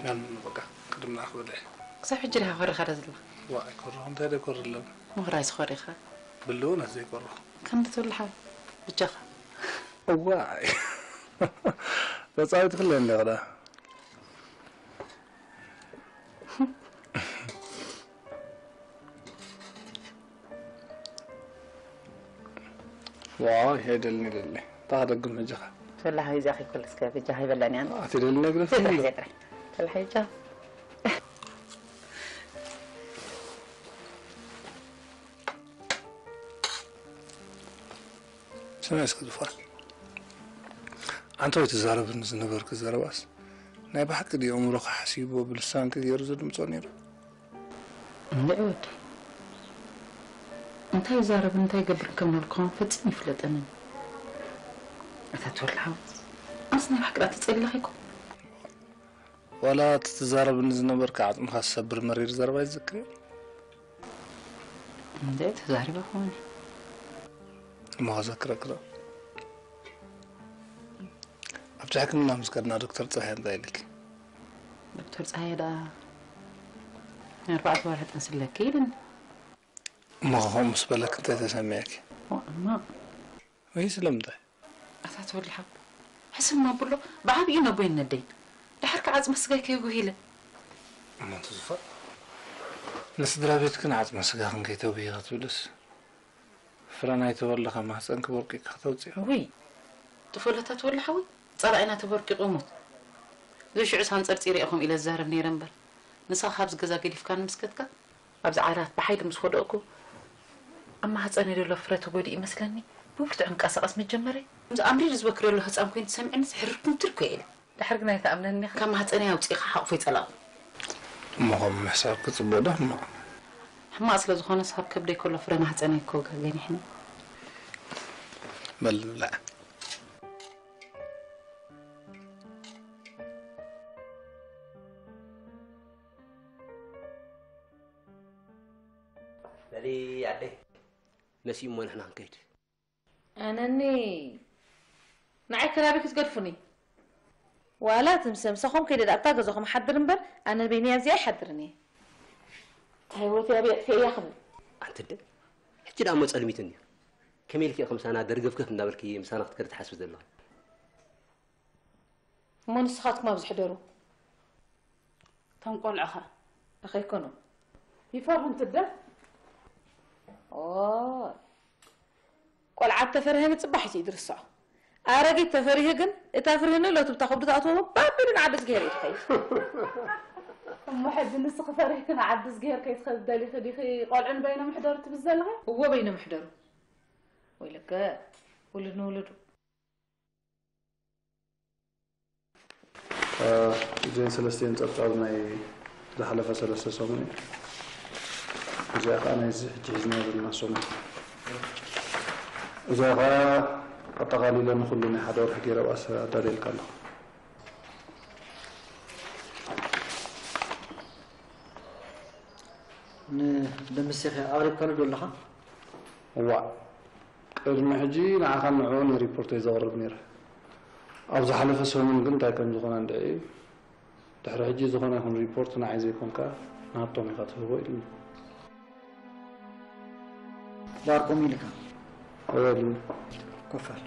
ያን በቃ ቅድም ንኣኽ በልዕ። ክሳብ ሕጂ ዲኻ ኮሪኻ ዶ ዘለኻ? ዋ ኣይኮርኹ እንታይ ዶ ይኮር ኣለኒ? ምኹራይ ዝኾሪኻ። ብልውነት ዘይኮርኹ። ከምዚ ትብል ሓው ብጃኻ። እዋይ ተጻዊት ክለ እንደ ኸዳ ዋይ ኣይደልን ይደሊ ታኸደግም ሕጂ ኸ ተላ ሓይዛ ከይኮለስከ ብጃ ሃይበላን ያን ኣትደሊ ነግረፍ ተላ ሓይዛ ጥራይ ተላ ሓይዛ ስምዒ እስኪ ዙፋን፣ ኣንታ ወይ ትዛረብኒ ዝነበርኪ ዘረባስ ናይ ብሓቂ ድዩ ኣእምሮኻ ሓሲብዎ ብልሳንኪ ገይሩ ዘድምጾ ነይሩ? እንድዒ ወዲ እንታይ ይዛረብ እንታይ ይገብር ከም ነልኩም ፈጽም ይፍለጠንን። ኣታ ትወልሓው ኣስ ናይ ብሓቂ ዳ ተጸሊለኺ እኮ ዋላ እቲ ትዛረብኒ ዝነበርካ ዓጽምኻ ዝሰብር መሪር ዘረባ ይዝክር እዩ። እንደ ተዛሪባ ኾነ እሞ ከዘክረክረ ኣብቲ ሕክምና ምስ ከድና ዶክተር ፀሃይ እንታይ ኢልክ? ዶክተር ፀሃይ ዳ ኣርባዕተ ወርሒ ጥንስለኪ ኢልን እሞ ከምኡ ምስ በለክ እንታይ ተሰሚዕክ? እማ ወይ ስለምንታይ? ኣታ ተወልሓ ሕስም ኣቡሎ ብዓብዩ ነቦይ ነደይ ድሓር ከዓ ዓፅመ ስጋይ ከይጉሂለ እሞ ትዝፋ ንስድራ ቤትክን ዓፅመ ስጋኽን ከይተጉሂ ክትብልስ ፍረ ናይ ተወልደ ካብ ማህፀንኪ ቦርቂቅካ ከተውፅኦ ውይ ጥፈለታ ተወልሓዊ ፀላኢና ተበርቂቁ ሞት ዝሽዑ ሳንፀርፂረ ኢኹም ኢለ ዝዛረብ ነይረ እምበር ንሳ ካብዚ ገዛ ገዲፍካኒ ምስ ከድካ ኣብዚ ዓራት ብሓይሊ ምስ ወደቕኩ ኣብ ማህፀነይ ዘሎ ፍረ ተጎዲኡ ይመስለኒ ብብርቱዕ ክንቀሳቐስ ምስ ጀመረ ከምዚ ኣምሪሩ ዝበክር ዘሎ ህፃን ኮይኑ ተሰሚዕኒ ሕርር ክንትር እኮ ኢለ ድሕሪ ግና ኣይትኣምነኒ ኢኻ ካብ ማህፀነይ ኣውፂእኻ ሓቑፈይ ፀላእኩ እሞ ከም ምሕሳብኪ ፅቡቕ ዶ ሕማቕ? ሕማቕ ስለ ዝኾነስ ካብ ከብደይ ከሎ ፍረ ማህፀነይ እኮ ገኒሕኒ በል ንብላዕ በሊ ኣደይ መሲኡ እሞ ንሕና ክንከይድ ኣነኒ ንዓይ ከላቢ ክትገድፉኒ ዋላ ትምሰ ምሳኹም ከይደ ኣብታ ገዛኹም ሓድር እምበር ኣነ በይነይ ኣብዚኣ ኣይሓድርን እየ እታ ህይወተይ ኣብየ ኣጥፍኤያ ክብል ኣንቲ ኣደ ሕጂ ደኣ እሞ ጸልሚቱ እኒኦ ከመይ ኢልኪ ኢኺ ምሳና ደርገፍገፍ እንዳበልኪ ምሳና ክትከዲ ትሓስቢ ዘለኺ እሞ ንስኻትኩም ኣብዚ ሕደሩ እቶም ቆልዑ ኸ ከይኮኑ ይፈርሁ እንትደ ቆልዓ ተፈርሀ ንፅባሕ እዩ ድርሶ ኣረጊት ተፈሪሁ ግን እታ ፍርህኒ ሎትብታ ከብዱ ትኣትዎ ባቢሉ ንዓዲ ዝገሄር እዩ ትኸይድ እሞ ሕጂ ንስኺ ፈሪሕክን ዓዲ ዝገሄር ከይትኸዲ ደሊኺ ዲኺ ቆልዑ ንበይኖም ይሕደሩ ትብል ዘለኺ እዎ በይኖም ይሕደሩ ወይለከ ውሉድ ንውሉዱ እዚአን ሰለስቲአን ጸብጻብ ናይ ዝሓለፈ ሰለስተ ሰሙን እዩ። እዚኣ ከኣ ናይዚ ሕጂ ሒዝናዮ ዘለና ሰሙን። እዚኣ ከኣ ኣጠቓሊለ ንኹሉ ናይ ሓደ ወርሒ ገይረ ኣብኣስ ኣዳልየልካ ኣለኹ። ንደምሴኸ ኣቕሪብካሉ ዶ ኣለኻ? እዋእ፣ ቅድሚ ሕጂ ንዓኻን ንዕኡን ሪፖርተይ ዘቕርብ ነይረ። ኣብ ዝሓለፈ ሰሙን ግን እንታይ ከም ዝኾነ እንድዒ፣ ድሕሪ ሕጂ ዝኾነ ይኹን ሪፖርት ንዓይ ዘይኮንካ ንሃብቶም ኢኻ ትህቦ ኢሉኒ። ዳርቆም ኢልካ እወ ኢሉኒ። ኮፍ በል።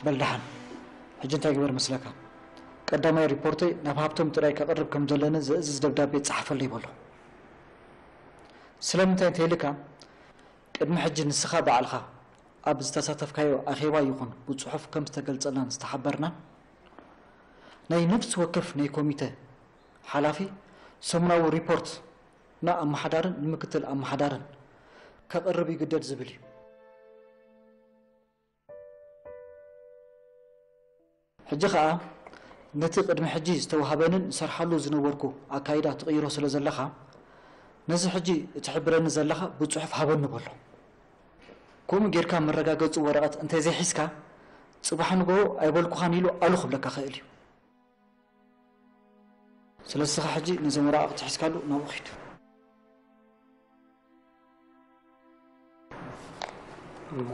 በል ደሓን፣ ሕጂ እንታይ ግበር መስለካ? ቀዳማይ ሪፖርተይ ናብ ሃብቶም ጥራይ ከቕርብ ከም ዘለኒ ዘእዝዝ ደብዳቤ ጸሓፈለይ በሎ። ስለምንታይ እንተኢልካ፣ ቅድሚ ሕጂ ንስኻ ባዕልኻ ኣብ ዝተሳተፍካዮ ኣኼባ ይኹን ብጽሑፍ ከም ዝተገልጸልናን ዝተሓበርናን፣ ናይ ነፍሲ ወከፍ ናይ ኮሚተ ሓላፊ ሰሙናዊ ሪፖርት ንኣመሓዳርን ንምክትል ኣመሓዳርን ከቕርብ ይግደድ ዝብል እዩ። ሕጂ ኸኣ ነቲ ቅድሚ ሕጂ ዝተዋህበንን እሰርሓሉ ዝነበርኩ ኣካይዳ ትቕይሮ ስለ ዘለኻ፣ ነዚ ሕጂ እትሕብረኒ ዘለኻ ብጽሑፍ ሃበኒ በሎ። ከምኡ ጌርካ መረጋገጺ ወረቐት እንተዘይሒዝካ፣ ጽባሕ ንግሆ ኣይበልኩኻን ኢሉ ኣሉ ክብለካ ኽእል እዩ። ስለዚ ንስኻ ሕጂ ነዞም ወረቓቕቲ ሒዝካሉ ናብኡ ኺድ። እሞ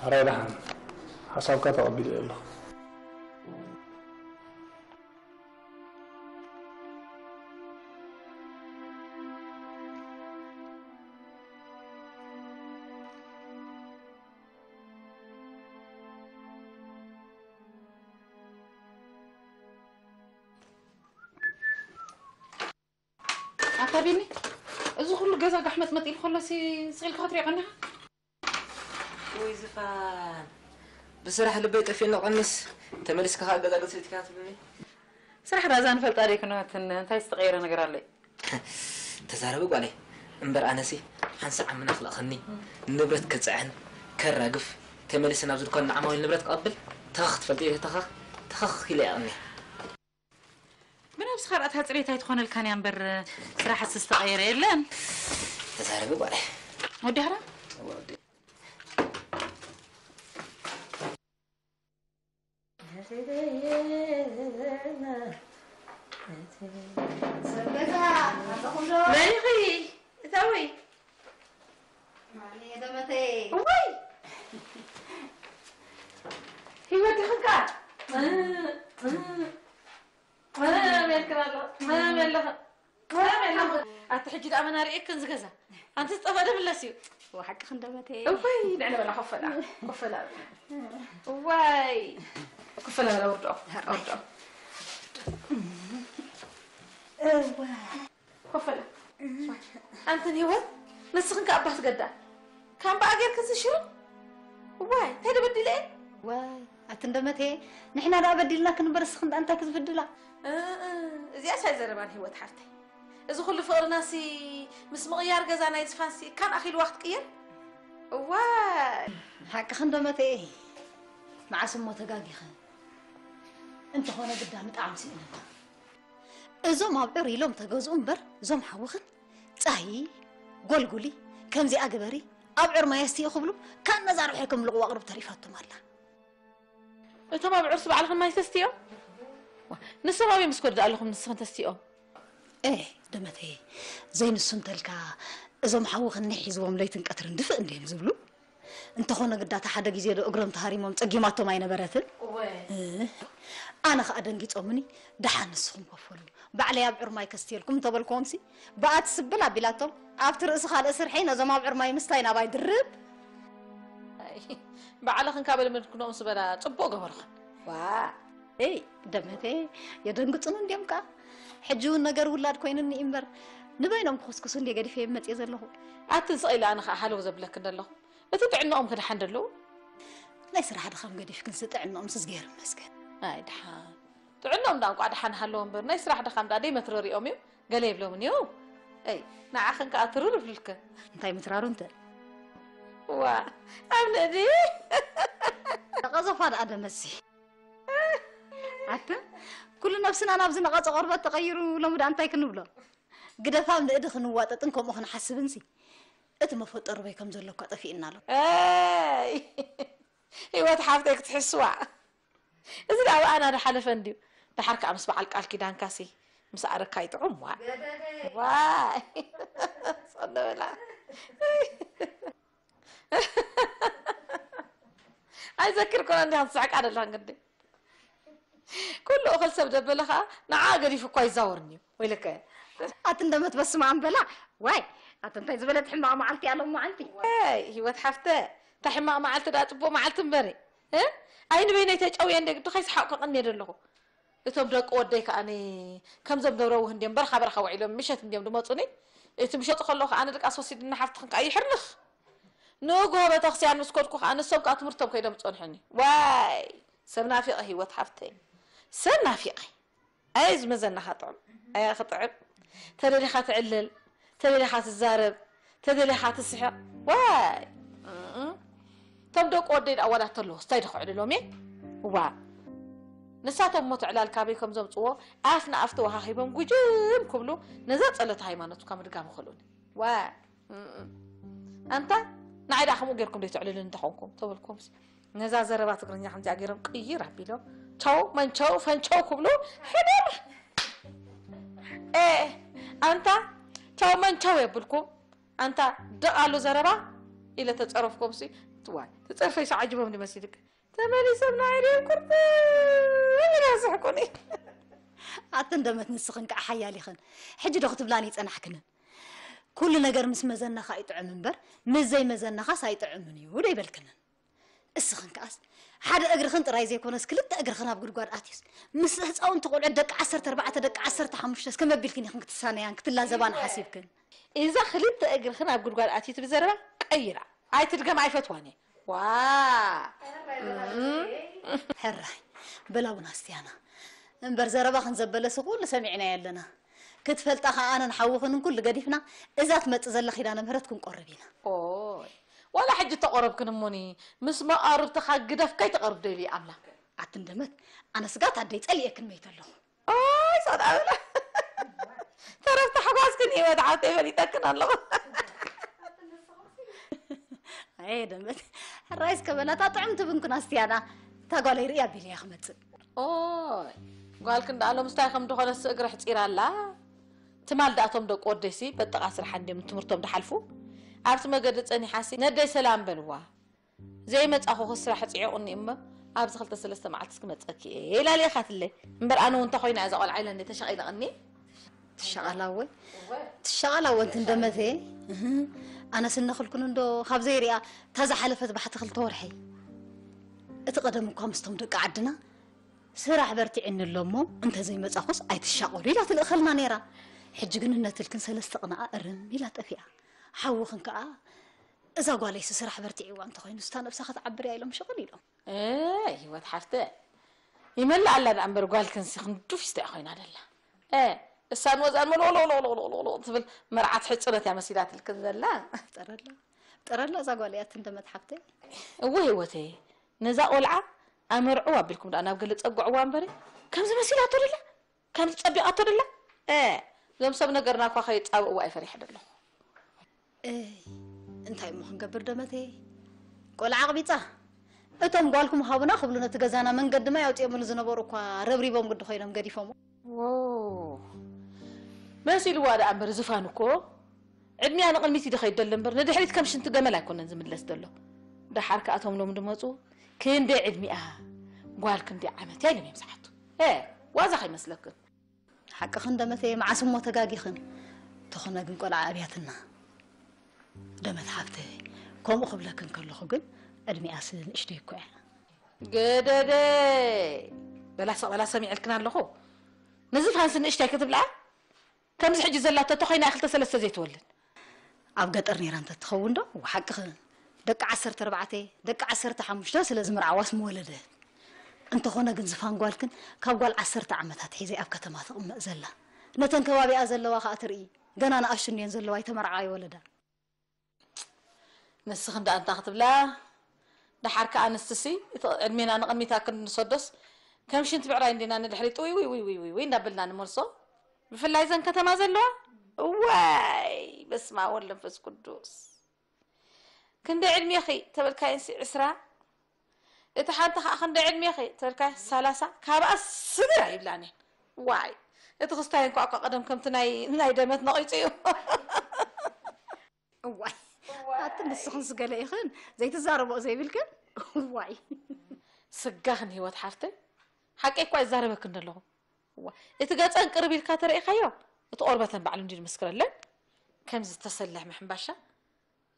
ሕራይ ደሓን ሓሳብካ ተቐቢለ ኣለኹ። ኣታ ቢኒ፣ እዚ ኩሉ ገዛ ጋሕመጥመጥ ኢሉ ከሎሲ ስቕ ኢልካ ክትሪኦ ቀኒኻ? ወይ ዝፋን፣ ብስራሕ ልበይ ጠፊእኒ ቀንስ፣ ተመሊስካ ከኣ ገዛ ገዛ ኢልካ ትብልኒ። ስራሕ ራዛ ንፈልጣ ደይ ክንወትን፣ እንታይ ዝተቐየረ ነገር ኣሎ? ተዛረቢ ጓለይ። እምበር ኣነሲ ሓንሳእ ዓምና ክልእኸኒ፣ ንብረት ክጽዕን፣ ከራግፍ፣ ተመሊሰ ናብዚ ድኳን ንዓማዊል ንብረት ክቐብል፣ ተኸኽ ትፈልጢ ተኸኽ፣ ተኸኽ ኢለ እየ ቀኒየ። ብነብስኻ ርኣታ ጽሬት ኣይትኾነልካን እያ እምበር፣ ስራሕስ ዝተቐየረ የለን። ተዛረቢ ጓለይ። ወዲ ሃራ? እወ፣ ወዲ። ሰብ ገዛ ኣለኹም ዶ? መን ኢኺ? እታዊ? ማን እየ ደመተይ? እዋይ! ህይወት ዲኽን ከኣ? እ፣ እ፣ እ፣ መን ኣለኻ? መን ኣለኻ? ኣቲ ሕጂ ደኣ መን ኣርእየክን ዝገዛ? ኣንቲ ዝጠፍአ ደምለስ እዩ። ወሓቂ ክንደመተ። እወይ፣ ንዕለ በላ ኮፈላ፣ ኮፈላ። እዋይ። ኮፈላ በላ ወርዶ፣ ወርዶ። እወ። ኮፈላ። ኣንተን ህይወት፣ ንስኽን ከኣ ኣባት ገዳ። ካምበኣ ጌርክን ዝሽሩ? እዋይ፣ እንታይ ደበዲለ እየ? ዋይ፣ ኣቲ እንደመተ፣ ንሕና ደኣ በዲልና ክንበር እስኽን ደኣ እንታይ ክዝብድላ? እ፣ እ፣ እዚኣስ ኣይዘረባን ህይወት ሓፍተይ። እዚ ኩሉ ፍቕርናሲ ምስ ምቕያር ገዛ ናይ ዝፋንሲ ካን ኣኺልዋ ክትቅየር? እዋይ! ሓቅኺ እንዶ መተኤ፣ መዓስ እሞ ተጋጊኺ። እንተኾነ ግዳ ምጥዓም ስኢንና። እዞም ኣብዑር ኢሎም ተገዝኡ እምበር፣ እዞም ሓውኽን ጻሂ፣ ጎልጉሊ፣ ከምዚኣ ግበሪ፣ ኣብዑር ማይ ኣስትዪ ክብሉ፣ ካን ነዛ ርሑይ ከም ልቕዋ ቅርብ ተሪፋቶም ኣላ። እቶም ኣብዑርስ ባዕልኽን ማይ ተስትዮም? ዋ፣ ንሶም ኣበይ ምስ ከዱ ኣለኹም ንስኽን ተስትዮም? ኤ፣ ደመተየ፣ ዘይንሱ እንተልካ፣ እዞም ሓውኽኒ ሒዝዎም ለይትን ቀትርን ድፍእ እንድዮም ዝብሉ። እንተኾነ ግዳ፣ እታ ሓደ ግዜ ዶ እግሮም ተሃሪሞም ጸጊማቶም ኣይነበረትን? እወ። እ፣ ኣነ ኸኣ ደንጊጾምኒ፣ ደሓን ንስኹም ከፈሉ። ባዕለይ ኣብዑር ማይ ከስትየልኩም እንተበልክዎምሲ፣ ብኣቲ ስብል ኣቢላቶም፣ ኣብቲ ርእሲ ካልእ ስርሐይ ነዞም ኣብዑር ማይ ምስታይ ናባይ ድርብ። ኣይ፣ ባዕልኽን ካብ ልምድክንኦም ስበላ ጽቡቕ ገበርኽን። ዋ፣ ኤይ፣ ደመቴ፣ የደንግጹን እንድዮም ከኣ። ሕጂ እውን ነገር ውላድ ኮይኑኒ እምበር፣ ንበይኖም ክኹስኩሱ እንድየ ገዲፈዮም መጽየ ዘለኹ። ኣትን ስቕ ኢለ ኣነ ከኣ ሃለው ዘብለክን ዘለኹ። እቲ ጥዕናኦም ክደሓን ደለዉ። ናይ ስራሕ ድኻም ገዲፍክንሲ ጥዕናኦምስ እዝግሄር ይመስገን። ኣይ፣ ደሓን። ጥዕናኦም ደኣ እንቋዕ ደሓን ሃለወ እምበር፣ ናይ ስራሕ ድኻም ደኣ ደይመትረሪኦም እዩ። ገለ ይብሎምን እዩ። ኣይ፣ ንዓኽን ከኣ ትርር ይብልክን። እንታይ ምትራሩ እንተ? ዋ፣ ኣብ ንእዲ። ቀዘፋ ደኣ ደመሲ። ኣተ፣ ኩሉ ነብስና ናብዚ ነቐጸ ቆርበት ተቐይሩ፣ ሎሚ ደኣ እንታይ ክንብሎ? ግደፋ ኣብ ንእዲ ክንዋጠጥን ከምኡ ክንሓስብንሲ፣ እቲ መፈጠሩ በይ ከም ዘሎ እኳ ጠፊእና ኣሎ። ኣይ፣ ህይወት ሓፍተይ ክትሕስዋ። እዚ ደኣ ብኣና ዝሓለፈ እንድዩ። ደሓር ከኣ ምስ በዓል ቃል ኪዳንካሲ ምስ ኣረካ ይጥዑም። ዋ። ገደደ። ዋይ። ጸንበላ። ኣይዘክር ኮነ እንዲኻ ትስሕቃ ደላ እንግዲ። ኩሉ እኽል ሰብ ደበለ ኸኣ ንዓ ገዲፉ እኳ ይዛወርኒ እዩ። ወይለከ። ኣቲ እንደመት በስመ ኣብ በላ። ዋይ፣ ኣቲ እንታይ ዝበለት ሕማቕ መዓልቲ እያ ሎም መዓልቲ። ኣይ፣ ህይወት ሓፍተ፣ እታ ሕማቕ መዓልቲ ደኣ ጽቡቕ መዓልቲ እምበሪ። እ? ኣይ ንበይነይ ተጨውየ እንደ ግዲ ከይሰሓቕኩ ቀንየ ደለኹ። እቶም ደቂ ወደይ ከኣ ከምዞም ደብረ ውህ እንድዮም በረኻ በረኻ ውዒሎም ምሸት እንድዮም ድመጹኒ። እቲ ምሸት ከለኹ ከኣ ንድቃስ ወሲድና ሓፍትኽን ከኣ ይሕርንኽ። ንግሆ ቤተክርስትያን ምስ ከድኩ ከኣ ንሶም ከኣ ትምህርቶም ከይዶም ጸንሑኒ። ዋይ፣ ሰብ ናፊቐ ህይወት ሓፍተይ። ሰብ ናፊቐ። ኣይ ዝመዘናኻ ጥዑም። ኣያ ክጥዕም። ተደሊኻ ትዕልል፣ ተደሊኻ ትዛረብ፣ ተደሊኻ ትስሕቕ። ዋይ። እም። እቶም ደቂ ወደይ ደኣ ዋላ ተለዉ፣ ስታይ ዶ ክዕልሎም እየ? ዋ። ንሳቶም እሞ ትዕላል ካበይ ከም ዘምጽዎ ኣፍ ንኣፍ ተወሃሂቦም ጉጅም ክብሉ ነዛ ጸሎት ሃይማኖት እኳ ምድጋም ይኽእሉኒ። ዋይ። እም። ኣንታ ንዓይ ደኣ ከምኡ ጌርኩም ደይ ትዕልሉ እንተኾንኩም ተበልኩምስ፣ ነዛ ዘረባ ትግርኛ ከምዚኣ ጌሮም ቅይር ኣቢሎም ቸው መንቸው ፈንቸው ክብሉ ሕደር። ኤ፣ ኣንታ ቸው መንቸው የብልኩም። ኣንታ ደቓሉ ዘረባ ኢለ ተጸረፍኩምሲ፣ ዋይ፣ ተጸርፈይሲ ዓጅቦም ድመሲልክ። ተመሊሶም ንዓይ ድዮም ኩርብ ኢሎም ዝስሕቁኒ። ኣትን ደመት ንስኽን ከዓ ሓያል ኢኽን። ሕጂ ዶ ክትብላን ይጸናሕክንን? ኩሉ ነገር ምስ መዘናኻ ይጥዕም እምበር፣ ምስ ዘይመዘናኻስ ኣይጥዕምን እዩ ዶ ይበልክንን? እስኽን ከኣስ ሓደ እግርኽን ጥራይ ዘይኮነስ ክልተ እግርኽን ኣብ ጉድጓድ ኣትዩስ፣ ምስ ህፃውንቲ ቆልዑ ደቂ ዓሰርተ ኣርባዕተ ደቂ ዓሰርተ ሓሙሽተ እስከ መቢልክን ኢኽን ክትሳነያን ክትላዘባን ሓሲብክን? እዛ ክልተ እግርኽን ኣብ ጉድጓድ ኣትዩ ትብል ዘረባ ቀይራ። ኣይትድገም ኣይፈትዋን እየ። ዋ። ሕራይ በላ እውን ኣስትያና እምበር ዘረባኽን ዘበለሲ ኩሉ ሰሚዕናዮ ኣለና። ክትፈልጣ ከኣ ኣነን ሓውኽንን ኩሉ ገዲፍና እዛ ትመጽእ ዘላ ኪዳነ ምህረት ክንቆርብ ኢና። ኦይ ዋላ ሕጂ ተቆረብክን እሞኒ ምስ መቃርብትኻ ግደፍ ከይተቀርብ ደልዩ ኣምላኽ። ኣትንደመት ኣነ ስጋት ኣደይ ጸሊኤክን መይተ ኣለኹ። ኦይ ሶዳ ብላ ተረፍ ታሕጓስክን ህይወት ሓብተይ ፈሊጠክን ኣለኹ። ኣየ ደመት ሕራይ እስከ በላ እታ ጥዕምቲ ብንኩን ኣስትያና እታ ጓለይ ርእያ ኣቢለያ ክመጽእ። ኦይ ጓልክን ደኣ ሎምስታይ ከም ድኾነስ እግሪ ኣሕጺራ ኣላ። ትማል ደኣቶም ደቂ ወደይሲ በጥቓ ስርሓ እንድዮም ትምህርቶም ድሓልፉ። ኣብቲ መገዲ ጸኒሓሲ ነደይ ሰላም በልዋ። ዘይመጻኹ ክስራሕ ጽዒቑኒ እሞ ኣብዚ ክልተ ሰለስተ መዓልትስ ክመጸኪ እየ ኢላ ልኢኻትለይ። እምበር ኣነ እውን እንተኾይና እዛ ቆልዓ ኢለ እንደ ተሸቒለ ቐኒ። ትሻቐላ እወ ትሻቐላ እወ እንትን ደመተ። ኣነስ እነኽልኩን እንዶ ካብ ዘይሪኣ እታ ዝሓለፈት ባሕቲ ክልተ ወርሒ እቲ ቀደም እኳ ምስቶም ደቂ ዓድና ስራሕ በርቲዕኒ ኣሎ እሞ እንተዘይመጻኹስ ኣይትሻቐሉ ኢላ ትልእኸልና ነይራ። ሕጂ ግን እነትልክን ሰለስተ ቅንኣ እርም ኢላ ጠፊኣ። ሓውኽን ከኣ እዛ ጓለይሲ ስራሕ በርቲዕዋ እንተኾይኑ ስታ ነብሳ ክትዓብር እያ ኢሎም ሽቕል ኢሎም። እ ህይወት ሓፍተ ይመልእ ኣላ ደኣ እምበር ጓልክንሲ ክንዱፍ ስተ ኮይና ደላ። እ እሳን ወዛን መሎሎሎሎሎሎ ትብል መርዓት ሕጽነት እያ መሲላትልክን ዘላ። ጠረላ ጠረላ እዛ ጓል እያ ትንደመት ሓፍተይ። እወ ህይወተይ ነዛ ቆልዓ ኣመርዕዋ ኣቢልኩም ደኣ ናብ ገለ ጸግዕዋ እምበሪ ከምዚ መሲላቶ ደላ ከምዚ ጸቢቓቶ ደላ። እ እዞም ሰብ ነገርና እኳ ከይጻብእዋ እየ ፈሪሐ ደለኹ። እይ እንታይ እሞ ክንገብር ደመተይ ቆልዓ ኣቕቢጻ እቶም ጓልኩም ሃቡና ክብሉ ነቲ ገዛና መንገዲ ማይ ኣውፅኦምሉ ዝነበሩ እኳ ረብሪቦም ግዲ ኮይኖም ገዲፎሞ። ዎ መሲልዋ ደኣ እምበር ዝፋን እኮ ዕድሚያ ንቕድሚት ይድኸይድ ደሎ እምበር ንድሕሪት ከም ሽንቲ ገመል ኣይኮነን ዝምለስ ደሎ። ደሓር ከኣቶም ሎም ድመፁ ክንደይ ዕድሚኣ ጓል ክንደይ ዓመት እያ ኢሎም እዮም ዝሓቱ። እ ዋዛ ከይመስለክን። ሓቅኽን ደመተየ መዓስ እሞ ተጋጊኽን። ተኾነ ግን ቆልዓ ኣብያትና ደመት ሓብተ ከምኡ ክብለክን ከለኹ ግን ዕድሚኣስ ንእሽተይ እኮ እያ። ገደደ በላ ሰቕ በላ ሰሚዐልክን ኣለኹ። ንዝፋንስ ንእሽተይ ክትብላ ከምዚ ሕጂ ዘላቶ ተኾይና ክልተ ሰለስተ ዘይትወልድ። ኣብ ገጠር ነይራ እንተትኸውን ዶ ሓቅኽን ደቂ ዓሰርተ ኣርባዕተ ደቂ ዓሰርተ ሓሙሽተ ስለ ዝምርዓዋስ ምወለደ። እንተኾነ ግን ዝፋን ጓልክን ካብ ጓል ዓሰርተ ዓመታት ሒዘ ኣብ ከተማ ትቕመጥ ዘላ ነተን ከባቢኣ ዘለዋ ከኣ ትርኢ ገና ንኣሽቱ እንድየን ዘለዋ ኣይተመርዓ ኣይወለዳ። ንስኽን ደኣ እንታይ ክትብላ ደሓር ከኣ ኣንስትሲ እቲ ዕድሜና ንቕሚታ ክንሰዶስ ከም ሽንቲ ብዕራይ እንዲና ንድሕሪት ውይ ውይ ውይ ውይ ውይ ውይ እንዳበልና ንመልሶ ብፍላይ ዘን ከተማ ዘለዋ እዋይ በስመ ኣብ ወወልድ ወመንፈስ ቅዱስ ክንደይ ዕድሜኺ ተበልካየንሲ ዕስራ እቲ ሓንቲ ከዓ ክንደይ ዕድሜኺ ተበልካየ ሰላሳ ካብኣ ስግር ኣይብላን እየን ዋይ እቲ ክስታይ እንኳ እኳ ቀደም ከምቲ ናይ ናይ ደመት ነቒፁ እዩ እዋይ ኣቲ ንስኽን ስገለ ኢኽን ዘይትዛረቦ ዘይብልክን እዋይ ስጋኽን ህይወት ሓፍተይ ሓቀይ እኳ ይዛረበክን ዘለኹ እዋ እቲ ገፀን ቅርብ ኢልካ ተረኢኻዮ እቲ ቆርበተን ባዕሉ እንዲ ዝምስክረለን ከምዚ ዝተሰለሕ ምሕምባሻ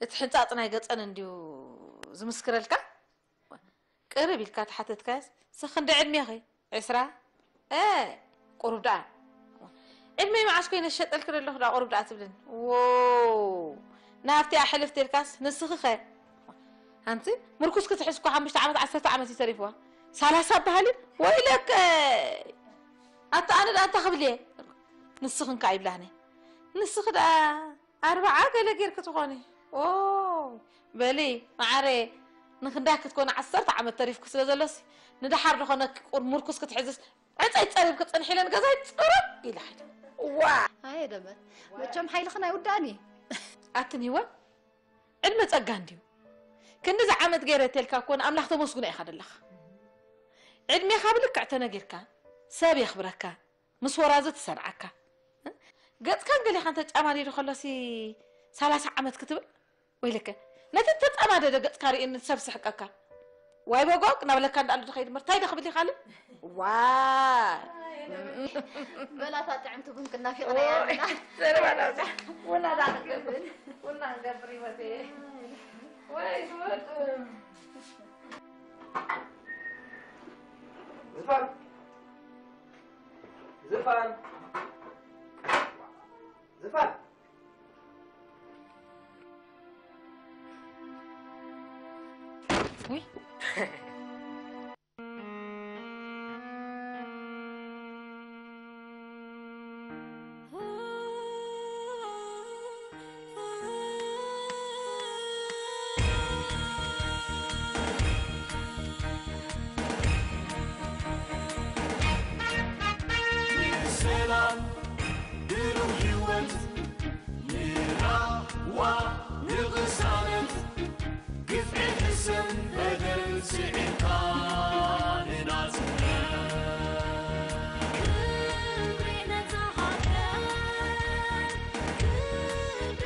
እቲ ሕንፃፅ ናይ ገፀን እንዲዩ ዝምስክረልካ ቅርብ ኢልካ ተሓተትካያስ ስኽንደ ዕድሜኺ ዕስራ እ ቁሩብ ደኣ ዕድመይ መዓስ ኮይነ ዝሸጠልኪ ዘለኹ ደኣ ቁሩብ ደኣ ትብልን ዎ ናብቲኣ ሕልፍ ተልካስ ንስኺ ኸ ኣንቲ ምርኩስ ክትሕዝ እኮ ሓሙሽተ ዓመት ዓሰርተ ዓመት እዩ ተሪፍዋ ሳላሳ በሃሊ ወይለከ ኣታ ኣነ ደኣ እንታይ ክብል እየ ንስኽን ከኣ ይብላኒ ንስኺ ደኣ ኣርብዓ ገለ ጌርኪ ትኾኒ ኦ በሊ መዓረ ንክንዳይ ክትኮኒ ዓሰርተ ዓመት ተሪፍኪ ስለ ዘሎሲ ንደሓር ዝኾነኪ ቁር ሙርኩስ ክትሕዝስ ዕፀይ ፀሪብኪ ፅንሒ ኢለን ገዛይ ፅርብ ኢለ ኸይደ ዋ ኣየ ደመት መቸም ሓይልኽን ኣይውዳእን እዩ ኣትን ህይወት ዕድመ ፀጋ እንድዩ ክንድዚ ዓመት ገይረ ተልካ እኮ ንኣምላኽ ተመስግኖ ኢኻ ደለኻ ዕድሜኻ ብልክዕ ተነጊርካ ሰብ የኽብረካ ምስ ወራዘ ትሰንዓካ ገፅካን ገሊኻን ተጫማዲዱ ከሎሲ ሰላሳ ዓመት ክትብል ወይለከ ነቲ ተፃማደደ ገፅካ ርእዩ ንሰብ ስሕቀካ ዋይ በጎ እናበለካ እንዳኣሉ ዝኸይድ ምርታይ ዶ ክብል ይኻልን? ዋይ በላታ ጥዕምቲ ቡን ክናፊቕና እያ። ዘረባና ቡና ዳ ክንገብር ቡና ክንገብር ይወት ወይ ዝወት ዝፋን ዝፋን ዝፋን ውይ ሰላም ብሩህ ህይወት ንራህዋ ንቕሳነት ግፍዒ ሕሰም በደል ስዒርካ ንናጽነት ክብሪ ነታ ሃገር ክብሪ